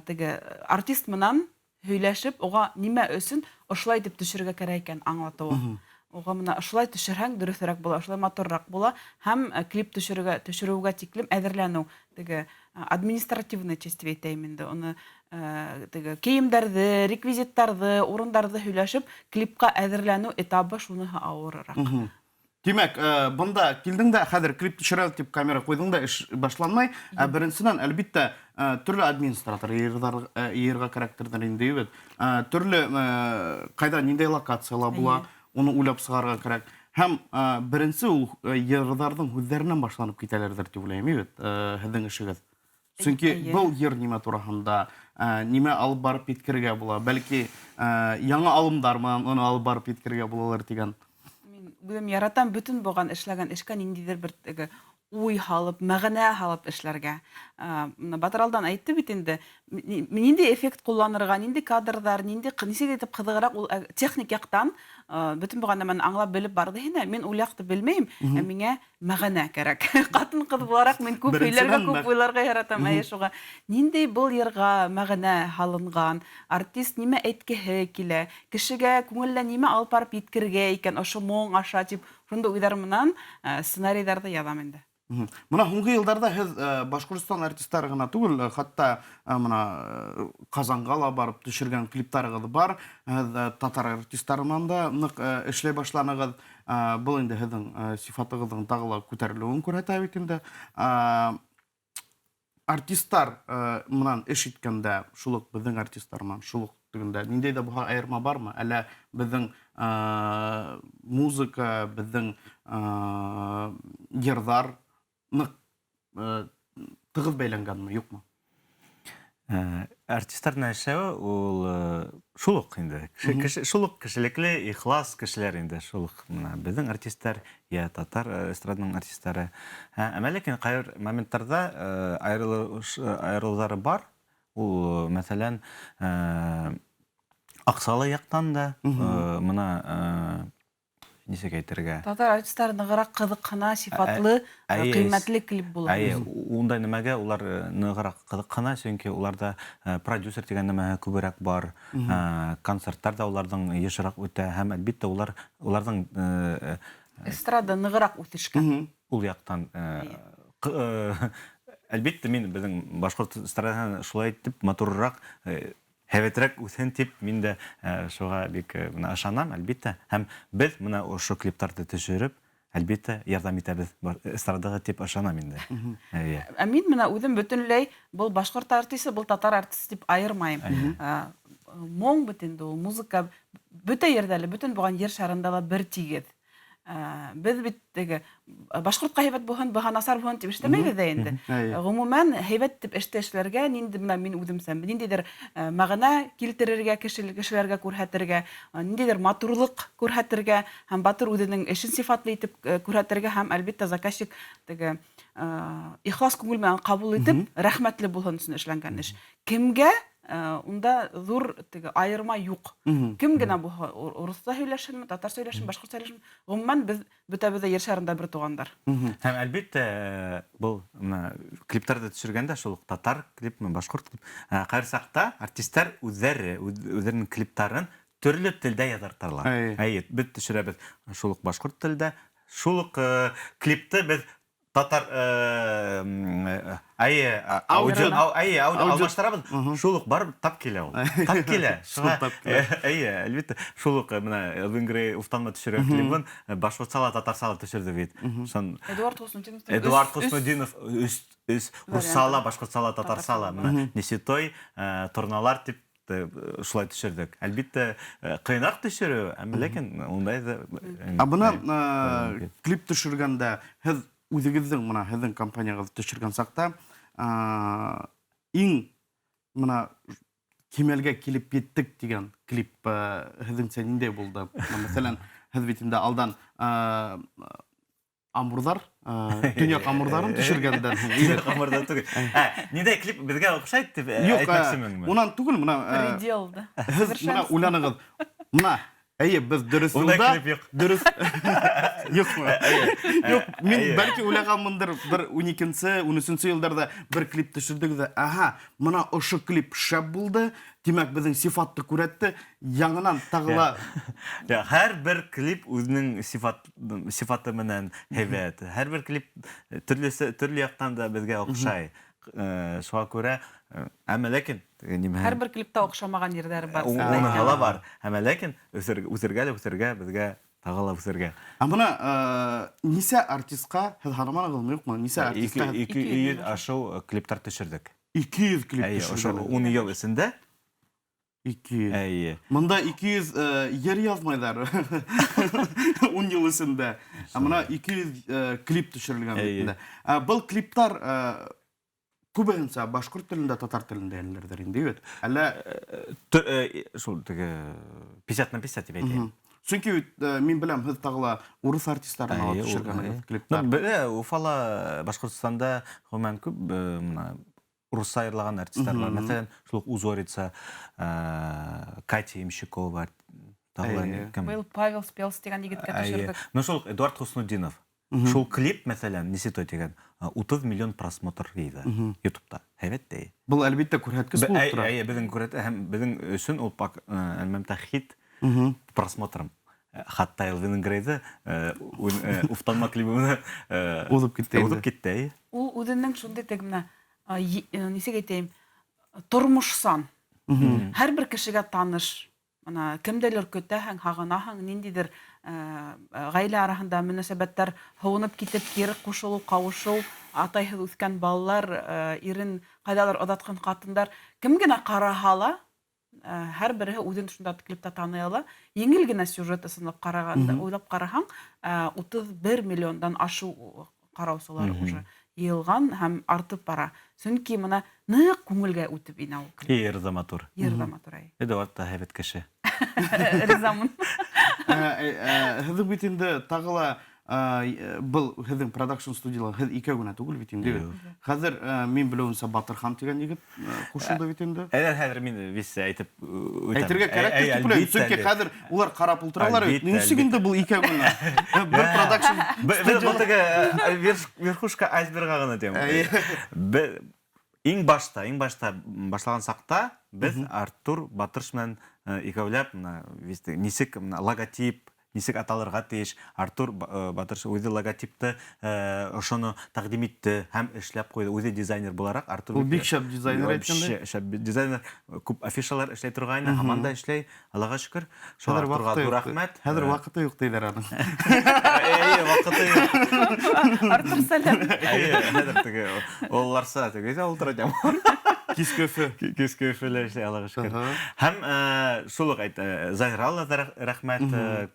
теге артист менән һөйләшеп, уға нимә өсөн ошолай итеп төшөрөргә кәрәк икән аңлатыуы. Уға бына ошолай төшөрһәң дөрөҫөрәк була, ошолай матурыраҡ була һәм клип төшөрөүгә тиклем әҙерләнеү, теге административный часть тип әйтәйем инде, уны теге кейемдәрҙе, реквизиттарҙы, урындарҙы һөйләшеп, клипҡа әҙерләнеү этабы шуныһы ауырыраҡ. Тимәк, бында килдең дә, хәҙер клип төшөрәбеҙ тип камера ҡуйҙың да, эш башланмай. Ә беренсенән, әлбиттә, төрлө администратор йыйырға кәрәктерҙер инде бит. Төрлө, ҡайҙа ниндәй локацияла була, уны уйлап сығарырға кәрәк. Һәм беренсе ул йырҙарҙың һүҙҙәренән башланып китәләрҙер тип уйлайым, бит, һеҙҙең эшегеҙ. Сөнки был йыр нимә тураһында, нимә алып барып еткерергә була, бәлки, яңы алымдар менән уны алып барып еткерергә булалыр тигән. Мин үҙем яратам бөтөн булған эшләгән эшкә ниндәйҙер бер теге уй һалып, мәғәнә һалып эшләргә. Бына Батыр алдан әйтте бит инде, ниндәй эффект ҡулланырға, ниндәй кадрҙар, нисек итеп ҡыҙығыраҡ ул, техник яҡтан, бөтөн булған нәмәне аңлап белеп барҙы һине. Мин ул яҡты белмәйем, ә миңә мәғәнә кәрәк. Ҡатын-ҡыҙ булараҡ мин күп Беренсенән һөйләргә, күп мәғ- уйларға яратам. Әйе, шуға ниндәй был йырға мәғәнә һалынған, артист нимә әйткеһе килә, кешегә күңеленә нимә алып барып еткергә икән, ошо моң аша тип, шундай уйҙар менән, сценарийҙарҙы яҙам инде. Бына һуңғы йылдарҙа һеҙ, Башҡортостан артистары ғына түгел, хатта, бына, Ҡазанға ла барып төшөргән клиптарығыҙ бар. Һеҙ, татар артистары менән дә ныҡ, эшләй башланығыҙ. Был инде һеҙҙең, сифатығыҙҙың тағы ла күтәрелеүен күрһәтә бит инде. Артистар, менән эш иткәндә, шул уҡ беҙҙең артистар менән шул уҡ тигәндә, ниндәй ҙә булһа айырма бармы? Әллә беҙҙең, музыка, беҙҙең, йырҙар ныҡ, тығыҙ бәйләнгәнме, юҡмы? Артистар менән эшләүе ул, шул уҡ инде. Шул уҡ кешелекле, ихлас кешеләр инде, шул уҡ бына беҙҙең артистар, я татар, эстраданың артистары. Әммә ләкин ҡайбер моменттарҙа, айырылыуҙары бар. Ул, мәҫәлән, аҡсалы яҡтан да, бына, нисек әйтергә? Татар артистары нығыраҡ ҡыҙыҡһына, сифатлы, ҡиммәтле клип була. Әйе, ундай нәмәгә улар, нығыраҡ ҡыҙыҡһына, сөнки уларҙа, продюсер тигән нәмә күберәк бар, концерттар ҙа уларҙың йышыраҡ үтә һәм әлбиттә уларҙың, эстрада нығыраҡ үҫешкән. Ул яҡтан, әлбиттә мин беҙҙең башҡорт эстрадаһын шулай итеп матурыраҡ, һәйбәтерәк үҫһен тип мин дә, шуға бик, бына ышанам, әлбиттә. Һәм беҙ бына ошо клиптарҙы төшөрөп, әлбиттә, ярҙам итәбеҙ эстрадаға тип ышанам инде. Әйе. Ә мин бына үҙем бөтөнләй был башҡорт артисы, был татар артисы тип айырмайым. Моң бит инде ул, музыка бөтә ерҙә лә, бөтөн булған ер шарында ла бер тигеҙ. Беҙ бит теге башҡортҡа һәйбәт булһын, быға насар булһын тип эшләмәйбеҙ ҙә инде. Ғөмүмән, һәйбәт тип эште эшләргә, нинди менә мин үҙемсә, ниндәйҙер мәғәнә килтерергә, кешеләргә күрһәтергә, ниндәйҙер матурлыҡ күрһәтергә һәм батыр үҙенең эшен сифатлы итеп күрһәтергә һәм, әлбиттә, заказчик теге ихлас күңел менән ҡабул итеп, рәхмәтле булһын өсөн эшләнгән эш. Кемгә унда ҙур теге айырма юҡ. Кем генә булһа, урыҫса һөйләшһенме, татарса һөйләшһен, башҡортса һөйләшһен, ғөмүмән, беҙ бөтәбеҙ ҙә ер шарында бер туғандар. Һәм әлбиттә, был мына клиптарҙы төшөргәндә шул уҡ татар клипмы, башҡорт клип, ҡайһы саҡта артистар үҙҙәре үҙҙәренең клиптарын төрлө телдә яҙырталар. Әйе, беҙ төшөрәбеҙ шул уҡ башҡорт телдә, шул уҡ клипты беҙ татар әйе, аудио, әйе, аудио алмаштырабыҙ, шул уҡ барыбер тап килә ул. Тап килә. Шуңа әйе, әлбиттә, шул уҡ менә Элвин Грей Уфтанма төшөргән клибын башҡортса ла, татарса ла төшөрҙө бит. Шун Эдуард Хуснутдинов. Эдуард Хуснутдинов өс өс русса ла, башҡортса ла, татарса ла. Менә Неситой, Торналар дип шулай төшөрҙөк. Әлбиттә, ҡыйыныраҡ төшөрөү, әммә ләкин ундай ҙа. Ә бына клип төшөргәндә һеҙ үҙегеҙҙең мына һеҙҙең компанияғыҙ төшөргән саҡта иң мына кимәлгә килеп еттек тигән клип һеҙҙеңсә ниндәй булды? Мәҫәлән, һеҙ бит инде алдан Амурҙар, төньяҡ амурҙарын төшөргәндән һуң. Төньяҡ амурҙар түгел. Ниндәй клип беҙгә оҡшай тип әйтмәксеменме? Унан түгел, мына Предел, да. Һеҙ мына уйланығыҙ. Мына, әйе, беҙ дөрөҫ юлда. Ундай клип юҡ. Дөрөҫ. Юҡмы? Юҡ, мин бәлки уйлағанмындыр, бер 12-нсе, 13-нсе йылдарҙа бер клип төшөрҙөк ҙә, аһа, мына ошо клип шәп булды, тимәк, беҙҙең сифатты күрһәтте, яңынан тағы ла. Һәр бер клип үҙенең сифаты менән һәйбәт. Һәр бер клип төрлөсө, төрлө яҡтан да беҙгә оҡшай. Шуға күрә, әммә ләкин нимә? Һәр бер клипта оҡшамаған ерҙәре бар. Уныһы ла бар. Әммә ләкин үҫергә лә үҫергә, беҙгә тағы ла үҫергә. Ә бына нисә артистҡа, һеҙ һанаманығыҙмы, юҡмы? Нисә артистҡа? 200 ашыу клиптар төшөрҙөк. 200 клип төшөрҙөк. Ошо 10 йыл эсендә. 200. Әйе. Мында 200 ер яҙмайҙар. 10 йыл эсендә. Ә мына 200 клип төшөрөлгән бит инде. Был клиптар күбеһенсә башҡорт телендә, татар телендә әлләрҙер инде бит. Әллә шул теге 50 на 50 тип әйтәйем. Сөнки мин беләм, һеҙ тағы ла урыҫ артистарын алып төшөргән клиптар. Уфала, Башҡортостанда ғөмүмән күп мына урыҫса йырлаған артистар бар. Мәҫәлән, шул уҡ Узорица, Катя Имщикова, тағы ла кем? Был Павел Спелс тигән егеткә төшөрҙөк. Ну, шул уҡ Эдуард Хуснутдинов. Шул клип, мәҫәлән, Неситой тигән, 30 миллион просмотр йыйҙы YouTube'та. Һәйбәт тей. Был әлбиттә күрһәткес булып тора. Әйе, беҙҙең күрһәт, һәм беҙҙең өсөн ул әлмәмтә хит просмотром. Хатта Элвин Грейҙы Уфтанма клибына уҙып китте. Уҙып китте, әйе. Ул үҙенең шундай теге менә, нисек әйтәйем, тормошсан. Һәр бер кешегә таныш. Мына кемделер көтәһең, һағынаһың, ниндәйҙер ғаилә араһында мөнәсәбәттәр һыуынып китеп, кире ҡушылыу, ҡауышыу, атайһыҙ үҫкән балалар, ирен ҡайҙалыр оҙатҡан ҡатындар, кем генә ҡараһа ла, һәр береһе үҙен шунда клипта таный ала. Еңел генә сюжет ысынлап ҡарағанда, уйлап ҡараһаң, 31 миллиондан ашыу ҡараусылар уже йыйылған һәм артып бара. Сөнки мына ныҡ күңелгә үтеп инә ул клип. Йыр ҙа матур. Йыр ҙа матур, әй. Эдуард та һәйбәт кеше. Ризамын. Һеҙҙең бит инде тағы ла был һеҙҙең продакшн студияла һеҙ икәү генә түгел бит инде. Хәҙер мин белеүемсә Батырхан тигән егет ҡушылды бит инде. Әгәр хәҙер мин вис әйтеп үтәм. Әйтергә кәрәк тип уйлайым, сөнки хәҙер улар ҡарап ултыралар бит. Нисек инде был икәү генә? Бер продакшн студия. Был теге верхушка айсберга ғына тием. Иң башта, иң башта башлаған саҡта беҙ Артур Батырш менән икәүләп мына нисек логотип, нисек аталырға тейеш. Артур Батырш үҙе логотипты ошоно тәҡдим итте һәм эшләп ҡуйҙы. Үҙе дизайнер булараҡ Артур Ул бик шәп дизайнер әйткәндәй. Шәп дизайнер, күп афишалар эшләй торғайны, һаман да эшләй. Аллаға шөкөр. Шул Артурға ҙур рәхмәт. Хәҙер ваҡыты юҡ тиҙәр аның. Эйе, ваҡыты юҡ. Артур сәләм. Эйе, хәҙер теге ололарса теге ултыра тием. Киске Өфө. Киске Өфөлә эшләй, Аллаға шөкөр. Һәм шул ук әйт, Заһирға ла рәхмәт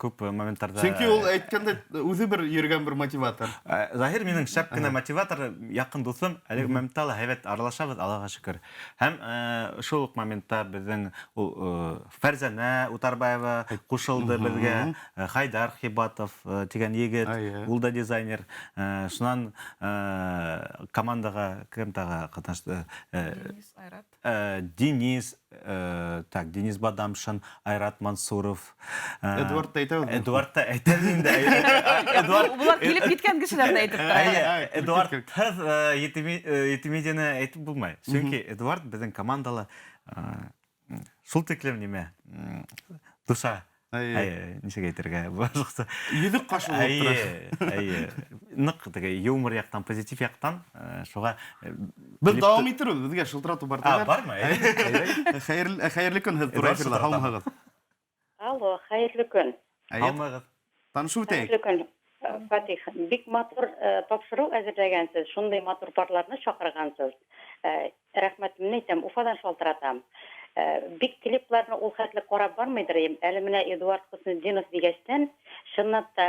күп моменттарда. Сөнки ул әйткәндә үҙе бер йөрөгән бер мотиватор. Заһир минең шәп кенә мотиватор, яҡын дуҫым. Әлеге моментта ла һәйбәт аралашабыҙ, Аллаға шөкөр. Һәм шул ук моментта беҙҙең ул Фәрзәнә Утарбаева ҡушылды беҙгә, Хайдар Хибатов тигән егет, ул да дизайнер. Шунан командаға кем тағы ҡатнашты? Денис, Айрат. Денис, так, Денис Бадамшин, Айрат Мансуров. Эдуард та әйтәбеҙ. Эдуард та әйтәбеҙ инде. Эдуард. Улар килеп киткән кешеләрҙе әйтеп тора. Әйе, Эдуард һеҙ Етимедианы әйтеп булмай. Сөнки Эдуард беҙҙең командала шул тиклем нимә? Душа. Әйе, нисек әйтергә? Башҡаса. Йөҙөк ҡашы булып тора. Әйе, әйе. Ныҡ теге юмор яҡтан, позитив яҡтан, шуға Беҙ дауам итербеҙ, беҙгә шылтыратыу бар. Бармы? Әйе. Хәйерле көн, һеҙ тура эфирҙа, һаумыһығыҙ? Алло, хәйерле көн. Һаумыһығыҙ. Танышып үтәйек. Хәйерле көн, Фатих. Бик матур тапшырыу әҙерләгәнсеҙ, шундай матур парларны саҡырғансыз. Рәхмәтемде әйтәм, Уфадан шалтыратам. Бик клипларны ул хәтле ҡарап бармайҙыр инем. Әле менә Эдуард Хөснетдинов дигәстән, чынлап та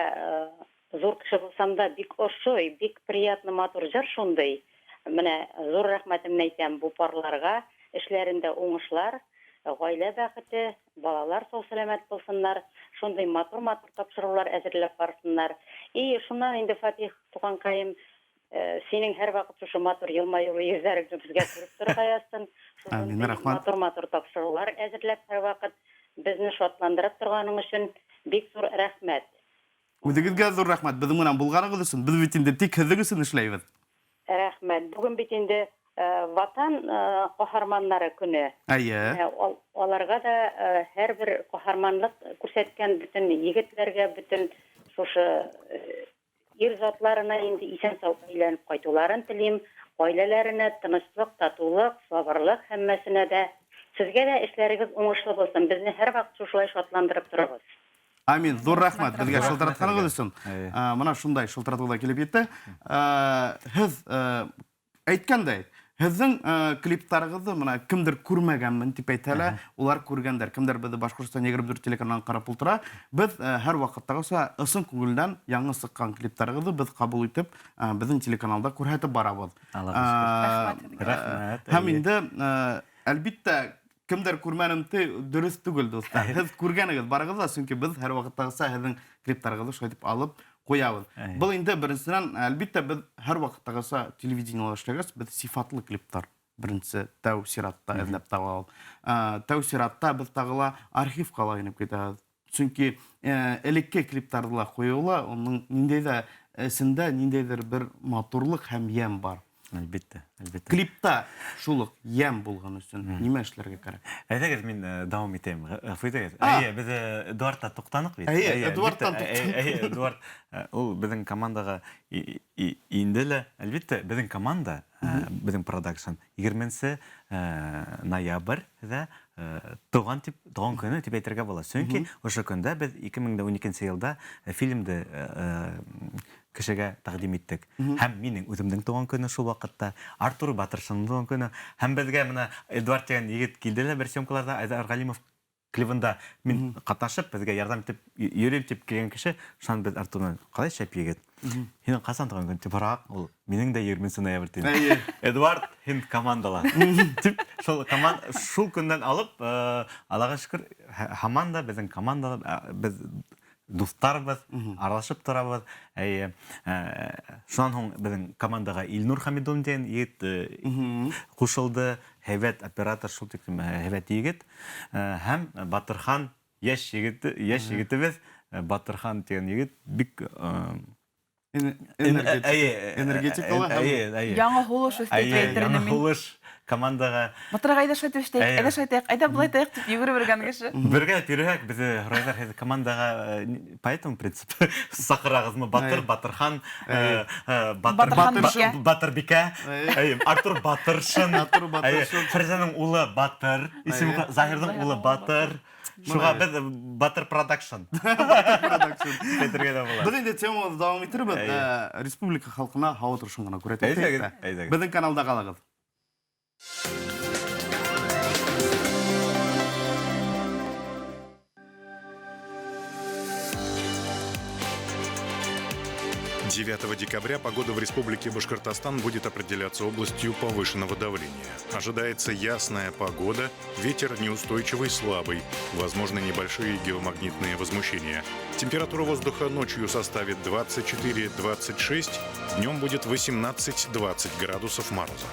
зур кеше булсам да бик ошой, бик приятно матур җыр шундый. Менә зур рәхмәтемне әйтәм бу парларга, эшләрендә уңышлар, гаилә бәхете, балалар сау-сәламәт булсыннар, шундый матур-матур тапшырулар әзерләп барсыннар. И шуннан инде Фатих туганкаем, синең һәр вакыт шушы матур елмаюлы йөзләреңне безгә күреп торырга язсын. Амин, рәхмәт. Матур-матур тапшырулар әзерләп һәр вакыт безне шатландырып торганың өчен бик зур рәхмәт. Үҙегеҙгә ҙур рәхмәт. Беҙҙең менән булғанығыҙ өсөн, беҙ бит инде тик һеҙҙең өсөн эшләйбеҙ. Рәхмәт. Бөгөн бит инде Ватан ҡаһарманнары көнө. Әйе. Аларға да һәр бер ҡаһарманлыҡ күрһәткән бөтөн егетләргә, бөтөн шушы ир затларына инде иҫән-сау әйләнеп ҡайтыуларын телим. Ғаиләләренә тыныслыҡ, татыулыҡ, сабырлыҡ һәммәһенә дә. Һеҙгә лә эшләрегеҙ уңышлы булһын. Беҙҙе һәр ваҡыт шушылай шатландырып тороғоҙ. Амин. Ҙур рәхмәт беҙгә Рәхмәт шылтыратҡанығыҙ өсөн. Әйе. Мына шундай шылтыратыу ҙа килеп етте. Һеҙ әйткәндәй, һеҙҙең клиптарығыҙҙы мына кемдер күрмәгәнмен тип әйтһә лә, улар күргәндәр. Кемдер беҙҙе Башҡортостан 24 телеканалын ҡарап ултыра. Беҙ һәр ваҡыттағыса ысын күңелдән яңы сыҡҡан клиптарығыҙҙы беҙ ҡабул итеп, беҙҙең телеканалда күрһәтеп барабыҙ. Аллаға шөкөр. Рәхмәт. Рәхмәт. Һәм инде, әлбиттә, кемдер күрмәнем ти, дөрөҫ түгел, дуҫтар. Һеҙ күргәнегеҙ барығыҙ ҙа, сөнки беҙ һәр ваҡыттағыса һеҙҙең клиптарығыҙҙы шулай итеп алып ҡуябыҙ. Әйе. Был инде беренсенән, әлбиттә, беҙ һәр ваҡыттағыса телевидениела эшләгәс, беҙ сифатлы клиптар беренсе тәү сиратта эҙләп табабыҙ. Тәү сиратта беҙ тағы ла архивҡа ла инеп китәбеҙ. Сөнки элекке клиптарҙы ла ҡуйыу ла, уның ниндәй ҙә эсендә ниндәйҙер бер матурлыҡ һәм йәм бар. Әлбиттә, әлбиттә. Клипта шул уҡ йәм булған өсөн нимә эшләргә кәрәк? Әйҙәгеҙ, мин дауам итәйем. Ғәфү итегеҙ. Әйе, беҙ Эдуардта туҡтаныҡ бит. Әйе, Әйе, Эдуардтан әлбиттә, туҡтаныҡ. Әйе, Эдуард, ул беҙҙең командаға инде лә, әлбиттә, беҙҙең команда, беҙҙең продакшн егерменсе ноябрҙә тыуған тип, тыуған көнө тип әйтергә була. Сөнки ошо көндә беҙ ике мең дә ун икенсе йылда фильмды кешегә тәҡдим иттек. Һәм минең үҙемдең тыуған көнө шул ваҡытта, Артур Батыршинның тыуған көнө. Һәм беҙгә мына Эдуард тигән егет килде лә бер съемкаларҙа Айҙар Ғәлимов клибында мин ҡатнашып, беҙгә ярҙам итеп йөрөйөм тип килгән кеше, шунан беҙ Артур менән, ҡалай шәп егет. Һинең ҡасан тыуған көн тип һораһаҡ, ул минең дә егерменсе ноябрь тине. Әйе. Эдуард, һин командала. Тип шул көндән алып, Аллаға шөкөр, һаман да беҙҙең командала, беҙ дуҫтарбыҙ, аралашып торабыҙ. Әйе, шунан һуң беҙҙең командаға Илнур Хамидуллин тигән егет ҡушылды. Һәйбәт оператор, шул тиклем һәйбәт егет. Һәм Батырхан, йәш егете, йәш егетебеҙ, Батырхан тигән егет бик, Энергетикалы һәм әйе. Яңы һулыш өҫтәй Әйе, әйтер яңы инем мин. һулыш командаға. Батырға әйҙә шулай итеп эшләйек, Әйе. әйҙә шулай итәйек, әйҙә былай итәйек тип йүгереп йөрөгән кеше. Бергә йөрөһәк, беҙҙе һорайҙар, һеҙ командаға, по этому принципу саҡырағыҙмы? Батыр, Әйе. Батырхан, Әйе. Батыр, Батырхан Батыр, Бикә. Батырбикә. Әйе. Әйе, Артур Батыршин. Артур Әйе, Батыршин. Фәрзәнең улы Батыр, исеме Әйе. Заһирҙың Заһирҙың улы улы Батыр. Шуға Әйе. беҙ Батыр Продакшн. Батыр Продакшн. Әйтергә лә була. Беҙ инде темабыҙҙы дауам итербеҙ. Әйе. Республика халҡына һауа торошон ғына күрһәтеп Әйҙәгеҙ, үтәйек тә. әйҙәгеҙ. Беҙҙең каналда ҡалығыҙ. 9 декабря погода в Республике Башкортостан будет определяться областью повышенного давления. Ожидается ясная погода, ветер неустойчивый слабый, возможны небольшие геомагнитные возмущения. Температура воздуха ночью составит 24-26, днем будет 18-20 градусов мороза.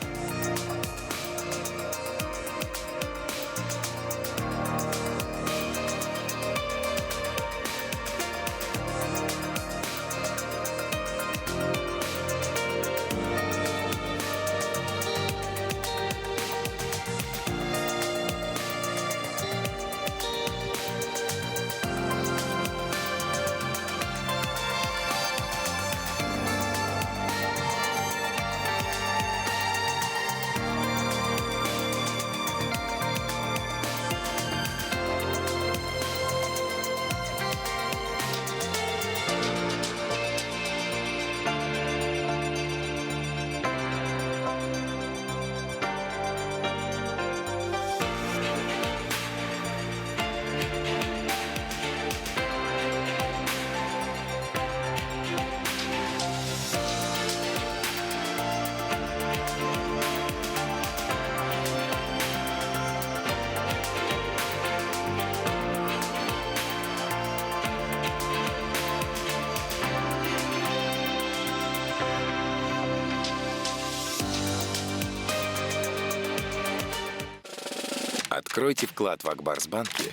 Откройте вклад в Акбарсбанке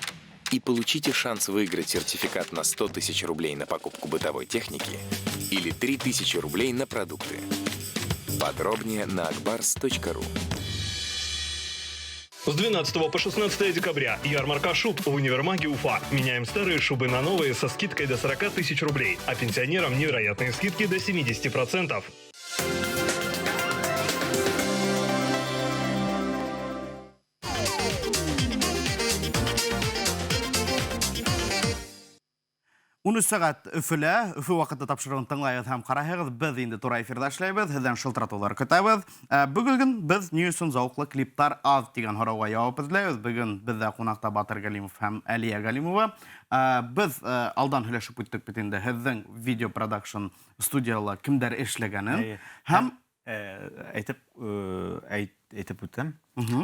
и получите шанс выиграть сертификат на 100 тысяч рублей на покупку бытовой техники или 3000 рублей на продукты. Подробнее на akbars.ru. С 12 по 16 декабря ярмарка шуб в универмаге Уфа. Меняем старые шубы на новые со скидкой до 40 тысяч рублей. А пенсионерам невероятные скидки до 70%. Ун өс сәғәт Өфөлә, Өфө ваҡыты тапшырыуын тыңлайығыҙ һәм ҡарайһығыҙ. Беҙ инде тура эфирҙа эшләйбеҙ, һеҙҙән шылтыратыуҙар көтәбеҙ. Бөгөн беҙ ни өсөн зауыҡлы клиптар аҙ тигән һорауға яуап эҙләйбеҙ. Бөгөн беҙҙә ҡунаҡта Батыр Галимов һәм Әлиә Галимова. Беҙ алдан һөйләшеп үттек бит инде һеҙҙең видео продакшн студияла кемдәр эшләгәнен. Һәм әйтеп үтәм.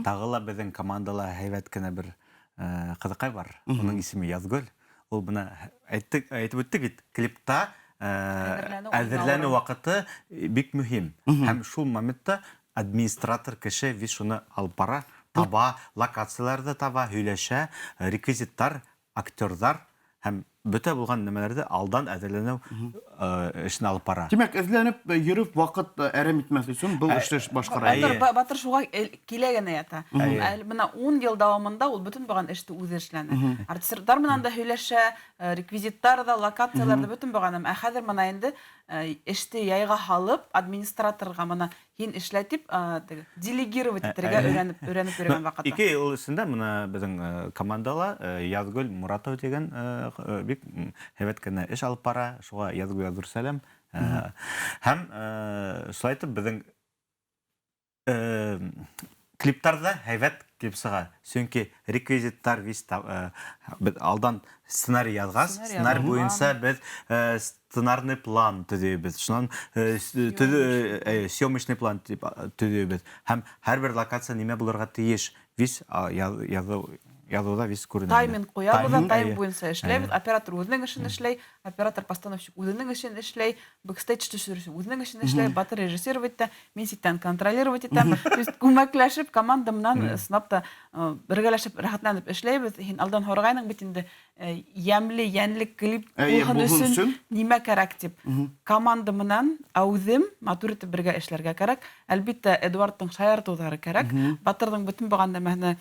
Тағы ла беҙҙең командала һәйбәт кенә бер ҡыҙыҡай бар. Уның исеме Язгөл. Ул бына әйтеп үттек бит, клипта әҙерләнеү ваҡыты бик мөһим. Һәм шул моментта администратор кеше вис шуны алып бара, таба, локацияларҙы таба, һөйләшә, реквизиттар, актерҙар һәм бөтә булған нәмәләрҙе алдан әҙерләнеү эшен алып бара. Тимәк, эҙләнеп йөрөп ваҡыт әрәм итмәҫ өсөн был эште башҡара. Батыр шуға килә генә ята. Бына 10 йыл дауамында ул бөтөн булған эште үҙе эшләне. Артистар менән дә һөйләшә, реквизиттар ҙа, локациялар ҙа бөтөн булған. Ә хәҙер бына инде эште яйға һалып, администраторға бына һин эшлә тип, делегировать итергә өйрәнеп йөрөгән ваҡытта. 2 йыл эсендә бына беҙҙең командала Язгөл Муратова тигән бик һәйбәт кенә эш алып бара. Шуға Язгөлгә ҙур сәләм. Һәм шулай итеп беҙҙең клиптарҙа һәйбәт килеп сыға. Сөнки реквизиттар беҙ алдан сценарий яҙғас, сценарий буйынса беҙ сценарный план төҙөйбөҙ. Шунан съемочный план тип төҙөйбөҙ. Һәм һәр бер локация нимә булырға тейеш, вис яҙыуҙа вис күренә. Тайминг ҡуябыҙ ҙа, тайм буйынса эшләйбеҙ. Оператор үҙенең эшен эшләй, оператор-постановщик үҙенең эшен эшләй, бэкстейдж төшөрөүсе үҙенең эшен эшләй, Батыр режиссировать итә, мин ситтән контролировать итәм. То есть күмәкләшеп, команда менән сынап та бергәләшеп, рәхәтләнеп эшләйбеҙ. Һин алдан һорағайның бит инде, йәмле, йәнле клип булһын өсөн нимә кәрәк тип. Команда менән әүҙем матур итеп бергә эшләргә кәрәк. Әлбиттә, Эдуардтың шаяртыуҙары кәрәк. Батырҙың бөтөн булған нәмәһенә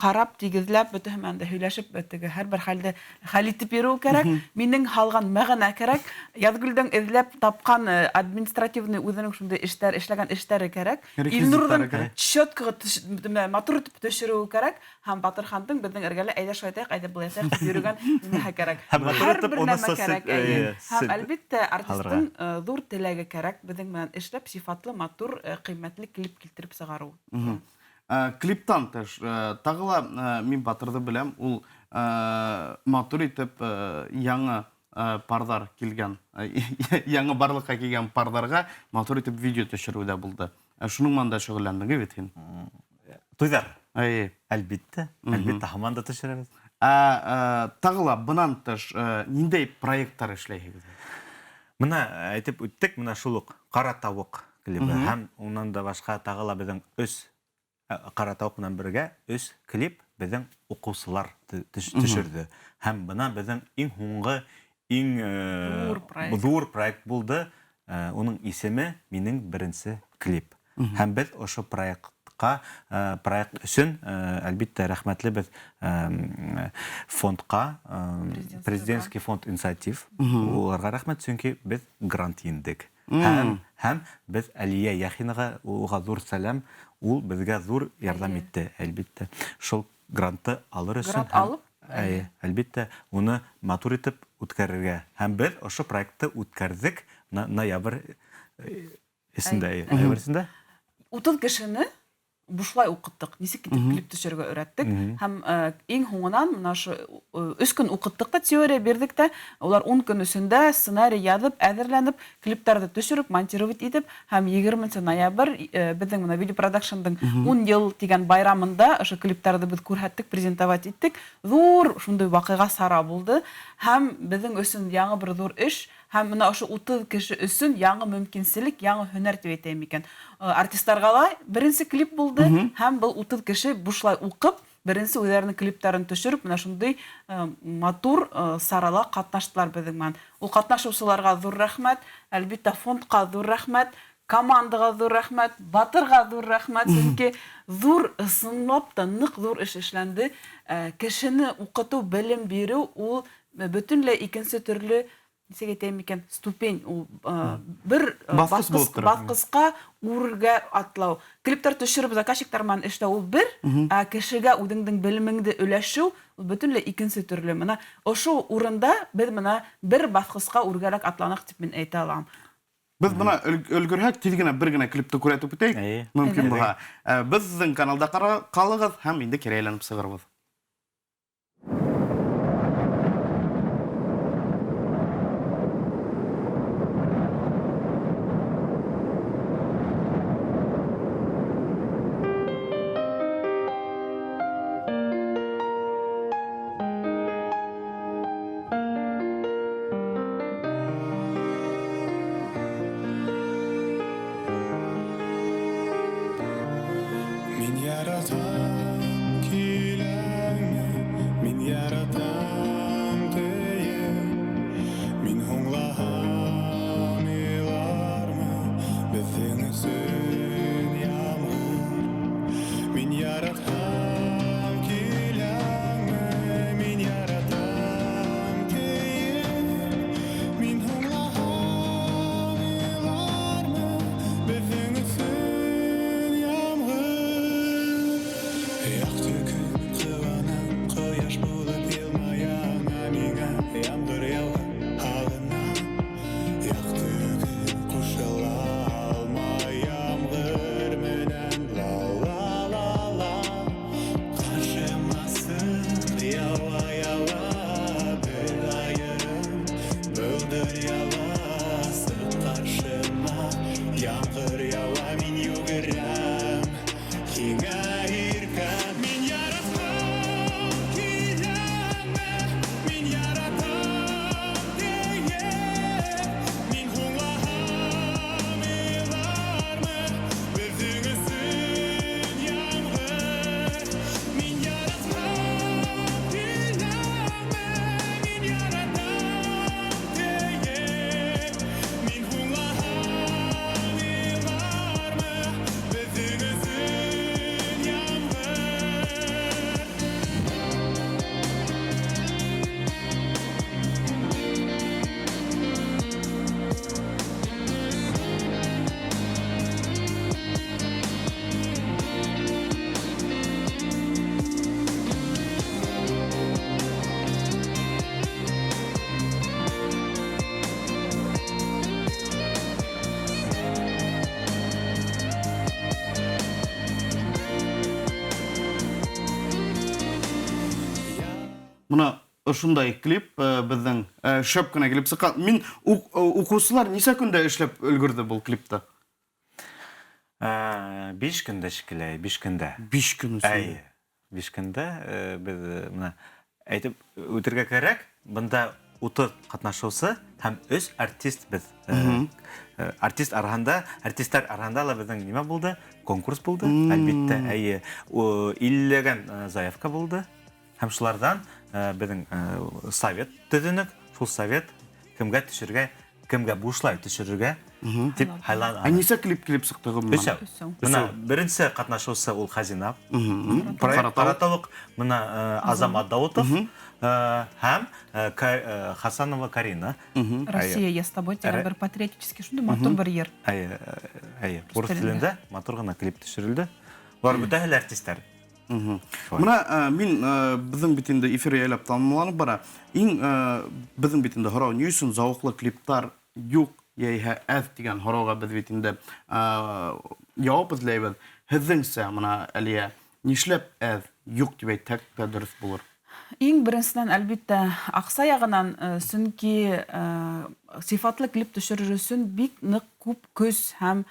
ҡарап, тигеҙләп, бөтөһө менән дә һөйләшеп, теге һәр бер хәлде хәл итеп йөрөү кәрәк. Минең һалған мәғәнә кәрәк. Язгөлдөң эҙләп тапҡан административный үҙенең шундай эштәр, эшләгән эштәре кәрәк. Илнурҙың четко матур итеп төшөрөүе кәрәк. Һәм Батырхандың беҙҙең эргәлә әйҙә шулай итәйек, әйҙә былай итәйек тип йөрөгән нимәһе кәрәк. Һәр бер нәмә кәрәк. Һәм әлбиттә артистың ҙур теләге кәрәк беҙҙең менән эшләп сифатлы, матур, ҡиммәтле клип килтереп сығарыу. Клиптан тыш, тағы ла мин Батырҙы беләм, ул матур итеп яңы парҙар килгән, яңы барлыҡҡа килгән парҙарға матур итеп видео төшөрөү ҙә булды. Шуның менән дә шөғөлләндең бит һин? Туйҙар. Әйе. Әлбиттә, әлбиттә, һаман да төшөрәбеҙ. Тағы ла бынан тыш ниндәй проекттар эшләйһегеҙ? Бына әйтеп үттек, бына шул уҡ Ҡара тауыҡ клибы һәм унан да башҡа тағы ла беҙҙең 3 Ҡара тауыҡ менән бергә 3 клип беҙҙең уҡыусылар төшөрҙө. Һәм бына беҙҙең иң һуңғы, иң ҙур проект булды. Уның исеме Минең беренсе клип. Һәм беҙ ошо проектҡа, проект өсөн әлбиттә рәхмәтлебеҙ фондҡа, Президентский фонд инициатив. Уларға рәхмәт, сөнки беҙ грант еңдек. Һәм беҙ Әлиә Яхинаға, уға ҙур сәләм, ул беҙгә ҙур ярҙам итте, әлбиттә. Шул грантты алыр өсөн. Грант алып? Әйе, әлбиттә, уны матур итеп үткәрергә. Һәм беҙ ошо проектты үткәрҙек ноябрь эсендә. Ноябрь эсендә. 30 кешене бушлай уҡыттыҡ, нисек итеп клип төшөрөргә өйрәттек. Һәм иң һуңынан мына ошо 3 көн уҡыттыҡ та, теория бирҙек тә, улар 10 көн эсендә сценарий яҙып, әҙерләнеп, клиптарҙы төшөрөп, монтировать итеп, һәм 20 ноябрь беҙҙең мына видеопродакшндың 10 йыл тигән байрамында ошо клиптарҙы беҙ күрһәттек, презентовать иттек. Ҙур шундай ваҡиға сара булды. Һәм беҙҙең өсөн яңы бер ҙур эш, һәм мына ошо 30 кеше өсөн яңы мөмкинселек, яңы һөнәр тип әйтәйем икән. Артистларға ла беренсе клип булды, һәм был 30 кеше бушлай уҡып, беренсе үҙҙәренең клиптарын төшөрөп, мына шундай матур сарала ҡатнаштылар беҙҙең менән. Ул ҡатнашыусыларға ҙур рәхмәт, әлбиттә фондҡа ҙур рәхмәт, командаға ҙур рәхмәт, Батырға ҙур рәхмәт, сөнки ҙур, ысынлап та ныҡ ҙур эш эшләнде. Кешене уҡытыу, белем биреү ул бөтөнләй икенсе төрлө, нисек әйтәйем икән, ступень, ул бер баҫҡысҡа үргә атлау. Клиптар төшөрөп, заказчиктар менән эшләү ул бер, ә кешегә үҙеңдең белемеңде өләшеү ул бөтөнләй икенсе төрлө. Мына ошо урында беҙ мына бер баҫҡысҡа үргәрәк атланыҡ тип мин әйтә алам. Беҙ бына өлгөрһәк, тиҙ генә бер генә клипты күрһәтеп үтәйек, мөмкин булһа. Беҙҙең каналда ҡалығыҙ һәм инде кире әйләнеп сығырбыҙ. Мына Ошондай клип беҙҙең шәп кенә килеп сыҡҡан. Мин уҡыусылар нисә көндә эшләп өлгөрҙө был клипты? 5 көндә шикелле, 5 көндә. 5 көн эсендә. Әйе. 5 көндә беҙ мына әйтеп үтергә кәрәк, бында 30 ҡатнашыусы һәм 3 артист беҙ. Артист араһында, артисттар араһында ла беҙҙең нимә булды? Конкурс булды, әлбиттә, әйе. 50-ләгән заявка булды. Һәм шуларҙан беҙҙең совет төҙөнөк, шул совет кемгә төшөргә, кемгә бушлай төшөрөргә тип һайланы. Ә нисә клип килеп сыҡты ғөмүмән? Өсәү. Бына беренсе ҡатнашыусы ул Хазина. Проект Ҡаратау. Ҡаратауыҡ, бына Азамат Даутов һәм Хасанова Карина. Россия, я с тобой тигән бер патриотический шундай матур бер йыр. Әйе, әйе. Рус Урыҫ телендә. телендә матур ғына клип төшөрөлдө. Улар бөтәһе лә артистар. Мына мин беҙҙең бит инде эфир яйлап тамамланып бара. Иң беҙҙең бит инде һорау, ни өсөн зауыҡлы клиптар юҡ йәиһә әҙ тигән һорауға беҙ бит инде яуап эҙләйбеҙ. Һеҙҙеңсә, мына Әлиә, нишләп әҙ юҡ тип әйтһәк тә дөрөҫ булыр? Иң беренсенән, әлбиттә, аҡса яғынан, сөнки сифатлы клип төшөрөр өсөн бик ныҡ күп көс һәм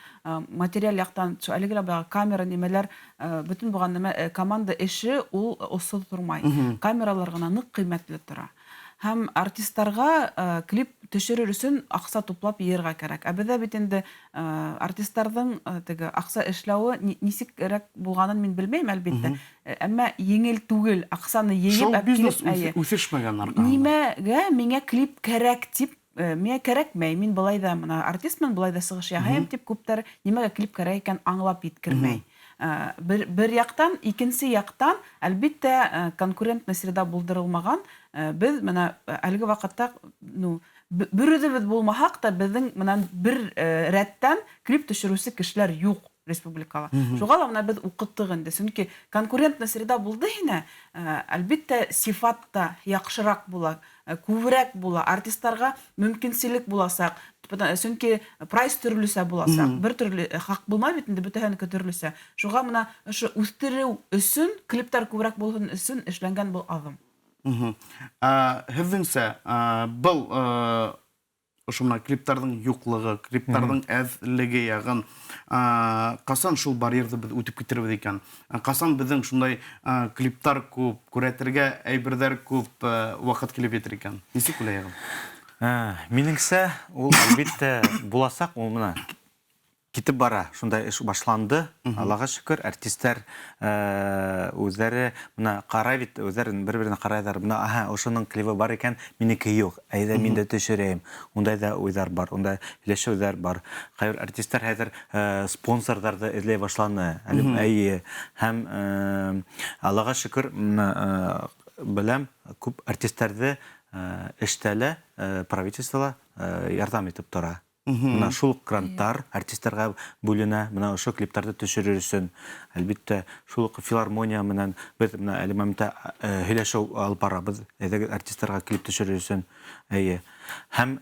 материаль яҡтан, шул әлеге лә баяғы камера нимәләр, бөтөн булған нәмә, команда эше ул осһоҙ тормай. Камералар ғына ныҡ ҡиммәтле тора. Һәм артисттарға клип төшөрөр өсөн аҡса туплап йыйырға кәрәк. Ә беҙҙә бит инде артисттарҙың теге аҡса эшләүе нисегерәк булғанын мин белмәйем, әлбиттә. Әммә еңел түгел аҡсаны йыйып Шоу әп бизнес килеп, әйе. үҫешмәгән арҡаһында. Нимәгә миңә клип кәрәк тип, миңә кәрәкмәй, мин былай ҙа мына артистмын, былай ҙа сығыш яһайым тип күптәр нимәгә клип кәрәк икән аңлап еткермәй. Бер яҡтан, икенсе яҡтан, әлбиттә, конкурентный среда булдырылмаған. Беҙ мына әлеге ваҡытта, ну, бер үҙебеҙ булмаһаҡ та, беҙҙең менән бер рәттән клип төшөрөүсе кешеләр юҡ республикала. Шуға ла мына беҙ уҡыттыҡ инде. Сөнки конкурентный среда булды һинә, әлбиттә, сифат та яҡшыраҡ була, күберәк була, артисттарға мөмкинселек буласаҡ. Сөнки прайс төрлөсә буласаҡ. Бер төрлө хаҡ булмай бит инде, бөтәһенеке төрлөсә. Шуға мына ошо үҫтереү өсөн, клиптар күберәк булһын өсөн эшләнгән был аҙым. Һеҙҙеңсә, был ошо мына клиптарҙың юҡлығы, клиптарҙың әҙлеге яғын, ҡасан шул барьерҙы беҙ үтеп китербеҙ икән? Ҡасан беҙҙең шундай клиптар күп, күрәтергә әйберҙәр күп, ваҡыт килеп етер икән? Нисек уйлайһығыҙ? Минеңсә, ул әлбиттә буласаҡ, ул мына китеп бара, шундай эш башланды. Аллаға шөкөр, артисттар үҙҙәре мына ҡарай бит, үҙҙәре бер-беренә ҡарайҙар. Мына, аһа, ошоноң клибы бар икән, минеке юҡ. Әйҙә, мин дә төшөрәйем. Ундай ҙа уйҙар бар, ундай һөйләшеүҙәр бар. Ҡайбер артисттар хәҙер спонсорҙарҙы эҙләй башланы. Әле, әйе. Һәм Аллаға шөкөр, мына беләм, күп артисттарҙы эштә лә, правительствола ярҙам итеп тора. Мына шул гранттар артисттарға бүленә, мына ошо клиптарҙы төшөрөр өсөн. Әлбиттә, шул уҡ филармония менән беҙ мына әле моментта һөйләшеү алып барабыҙ, әйҙәгеҙ артисттарға клип төшөрөр өсөн. Әйе. Һәм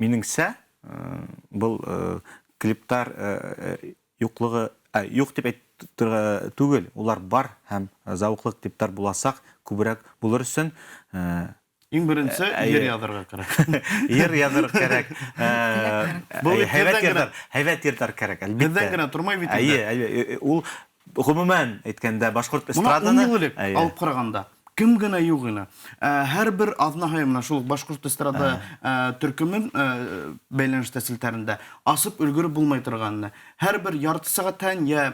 минеңсә, был клиптар юҡлығы, юҡ тип әйтергә түгел, улар бар һәм зауыҡлы клиптар буласаҡ, күберәк булыр өсөн, Иң беренсе ер яҙырға кәрәк. Ер яҙырға кәрәк. Был бит һеҙҙән генә Һәйбәт ерҙәр кәрәк, әлбиттә. Һеҙҙән генә тормай бит инде. Әйе, әйе, ул ғөмүмән әйткәндә башҡорт Мына эстраданы ун йыл элек Әйе. алып ҡарағанда кем генә юҡ ине. Һәр бер аҙна һайын мына шул башҡорт эстрада төркөмөн бәйләнештә селтәрендә асып өлгөрөп булмай торғанын. Һәр бер ярты сәғәттән йә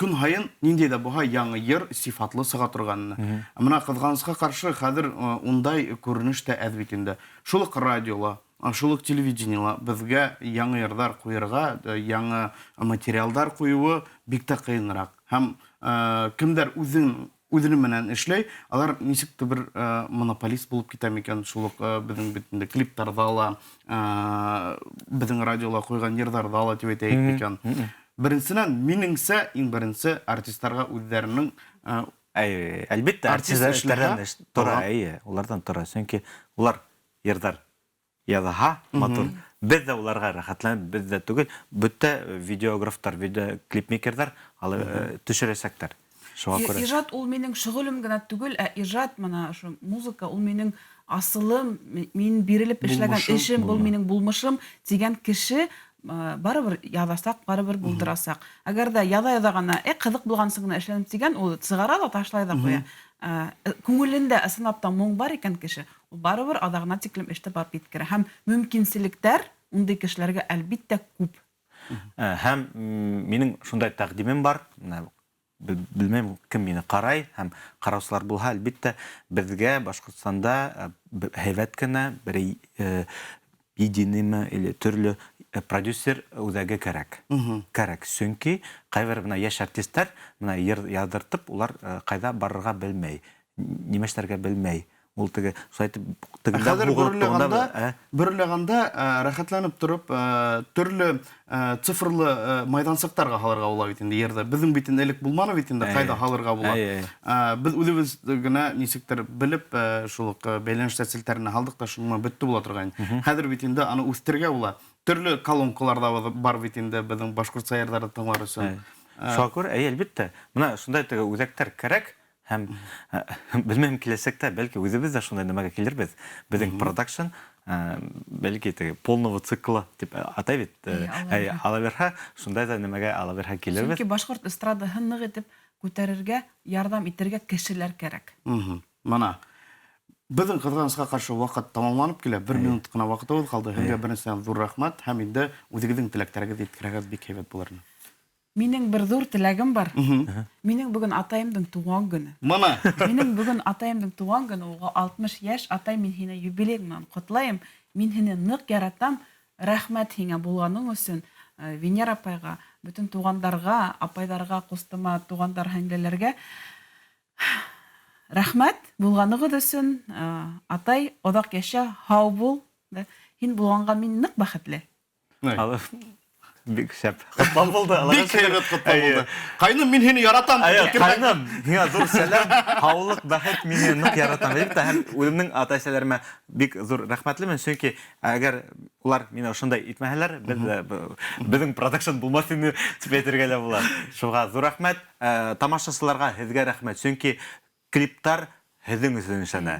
көн һайын ниндәй ҙә булһа яңы йыр сифатлы сыға торғанын. Мына ҡыҙғанысҡа ҡаршы хәҙер ундай күренеш тә әҙ бит инде. Шул уҡ радиола, шул уҡ телевидениела беҙгә яңы йырҙар ҡуйырға, яңы материалдар ҡуйыуы бик тә ҡыйыныраҡ. Һәм кемдәр үҙенең менән эшләй, алар нисек тә бер монополист булып китә микән, шул уҡ беҙҙең бит инде клиптарҙа ла, беҙҙең радиола ҡуйған йырҙарҙа ла тип әйтәйек микән. Беренсенән, минеңсә, иң беренсе артисттарға үҙҙәренең Әй, әлбиттә, артист артисттарҙан эшләһә, эш тора, тора. әйе, уларҙан тора. Сөнки улар йырҙар яҙһа, матур. Беҙ ҙә уларға рәхәтләнеп, беҙ ҙә түгел, бөтә видеографтар, видеоклипмейкерҙар алы төшөрәсәктәр. Шуға күрә. Ижат ул минең шөғөлөм генә түгел, ә ижат мына ошо музыка ул минең асылым, мин бирелеп эшләгән эшем, был минең булмышым тигән кеше барыбер яҙасаҡ, барыбер булдырасаҡ. Әгәр ҙә яҙа-яҙа ғына, ҡыҙыҡ булған өсөн генә эшләнем тигән, ул сығара ла ташлай ҙа ҡуя. Күңелендә ысынлап та моң бар икән кеше, ул барыбер аҙағына тиклем эште барып еткерә. Һәм мөмкинселектәр ундай кешеләргә әлбиттә күп. Һәм минең шундай тәҡдимем бар. Белмәйем, кем мине ҡарай һәм ҡараусылар булһа, әлбиттә, беҙгә Башҡортостанда һәйбәт кенә бер единыймы или төрлө продюсер үҙәге кәрәк. Кәрәк, сөнки ҡайбер бына йәш артистар бына йыр яҙҙыртып, улар ҡайҙа барырға белмәй, нимә эшләргә белмәй. Ул теге шулай итеп тегендә Хәҙер буғылып торғанда, бөрөләгәндә, рәхәтләнеп тороп, төрлө цифрлы майҙансыҡтарға һалырға була бит инде йырҙы. Беҙҙең бит инде элек булманы бит инде, ҡайҙа һалырға була. Беҙ үҙебеҙ генә нисектер белеп, шул уҡ бәйләнеш селтәренә һалдыҡ та, шуның менән бөттө була торғайны. Хәҙер бит инде аны үҫтерергә була. Төрлө колонкалар ҙа бар бит инде беҙҙең башҡортса йырҙарҙы тыңлар өсөн. Шуға күрә, әйе, әлбиттә, бына шундай теге үҙәктәр кәрәк. Һәм белмәйем, киләсәктә бәлки үҙебеҙ ҙә шундай нәмәгә килербеҙ. Беҙҙең продакшн, бәлки теге полного цикла тип атай бит, ала бирһә, шундай ҙа нәмәгә ала бирһә килербеҙ. Сөнки башҡорт эстрадаһын ныҡ итеп күтәрергә, ярҙам итергә кешеләр кәрәк. Мына беҙҙең ҡыҙғанысҡа ҡаршы ваҡыт тамамланып килә. Бер минут ҡына ваҡытыбыҙ ҡалды. Һеҙгә беренсенән ҙур рәхмәт һәм инде үҙегеҙҙең теләктәрегеҙҙе еткерһәгеҙ бик һәйбәт булыр ине. Минең бер ҙур теләгем бар. Минең бөгөн атайымдың тыуған көнө. Мына. Минең бөгөн атайымдың тыуған көнө, уға 60 йәш. Атай, мин һине юбилей менән ҡотлайым. Мин һине ныҡ яратам. Рәхмәт һиңә булғаның өсөн. Венера апайға, бөтөн туғандарға, апайҙарға, ҡустыма, туғандар, һеңлеләргә рәхмәт булғанығыҙ өсөн. Атай, оҙаҡ йәшә, һау бул. Һин булғанға мин ныҡ бәхетле. Алып, бик шәп ҡотлау булды, Аллаға Бик шөкөр. һәйбәт ҡотлау булды. Ҡайным, мин һине яратам. Әйе, ҡайным, һиңә ҙур сәләм, һаулыҡ, бәхет, мин һине ныҡ яратам. Әлбиттә, һәм үҙемдең ата-әсәләремә бик ҙур рәхмәтлемен, сөнки әгәр улар мине ошондай итмәһәләр, беҙҙең продакшн булмаҫ ине тип әйтергә лә була. Шуға ҙур рәхмәт. Тамашасыларға һеҙгә рәхмәт, сөнки клиптар һеҙҙең өсөн эшләнә.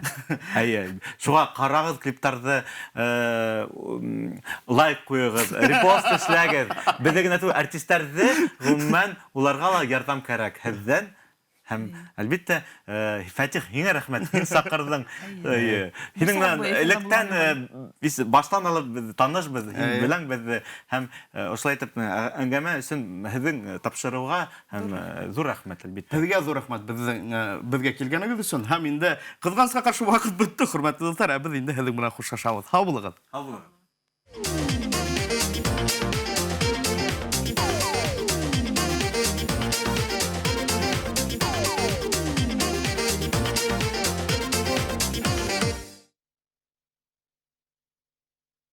Әйе, шуға ҡарағыҙ клиптарҙы, лайк ҡуйығыҙ, репост эшләгеҙ. Беҙҙе генә түгел, артистәрҙе, ғөмүмән, уларға ла ярҙам кәрәк һеҙҙән. Һәм, әлбиттә, Фәтих, һиңә рәхмәт, һин саҡырҙың. Әйе. Һинең Саҡ менән буйы эфирҙа электән, булған. беҙ баштан алып беҙ танышбыҙ, һин беләң беҙҙе. Һәм, ошолай итеп, әңгәмә өсөн һеҙҙең тапшырыуға һәм, ҙур рәхмәт, әлбиттә. Һеҙгә ҙур рәхмәт беҙгә килгәнегеҙ өсөн. Һәм инде ҡыҙғанысҡа ҡаршы ваҡыт бөттө, хөрмәтле дуҫтар. Ә беҙ инде һеҙҙең менән хушлашабыҙ. Һау булығыҙ. Һау булығыҙ.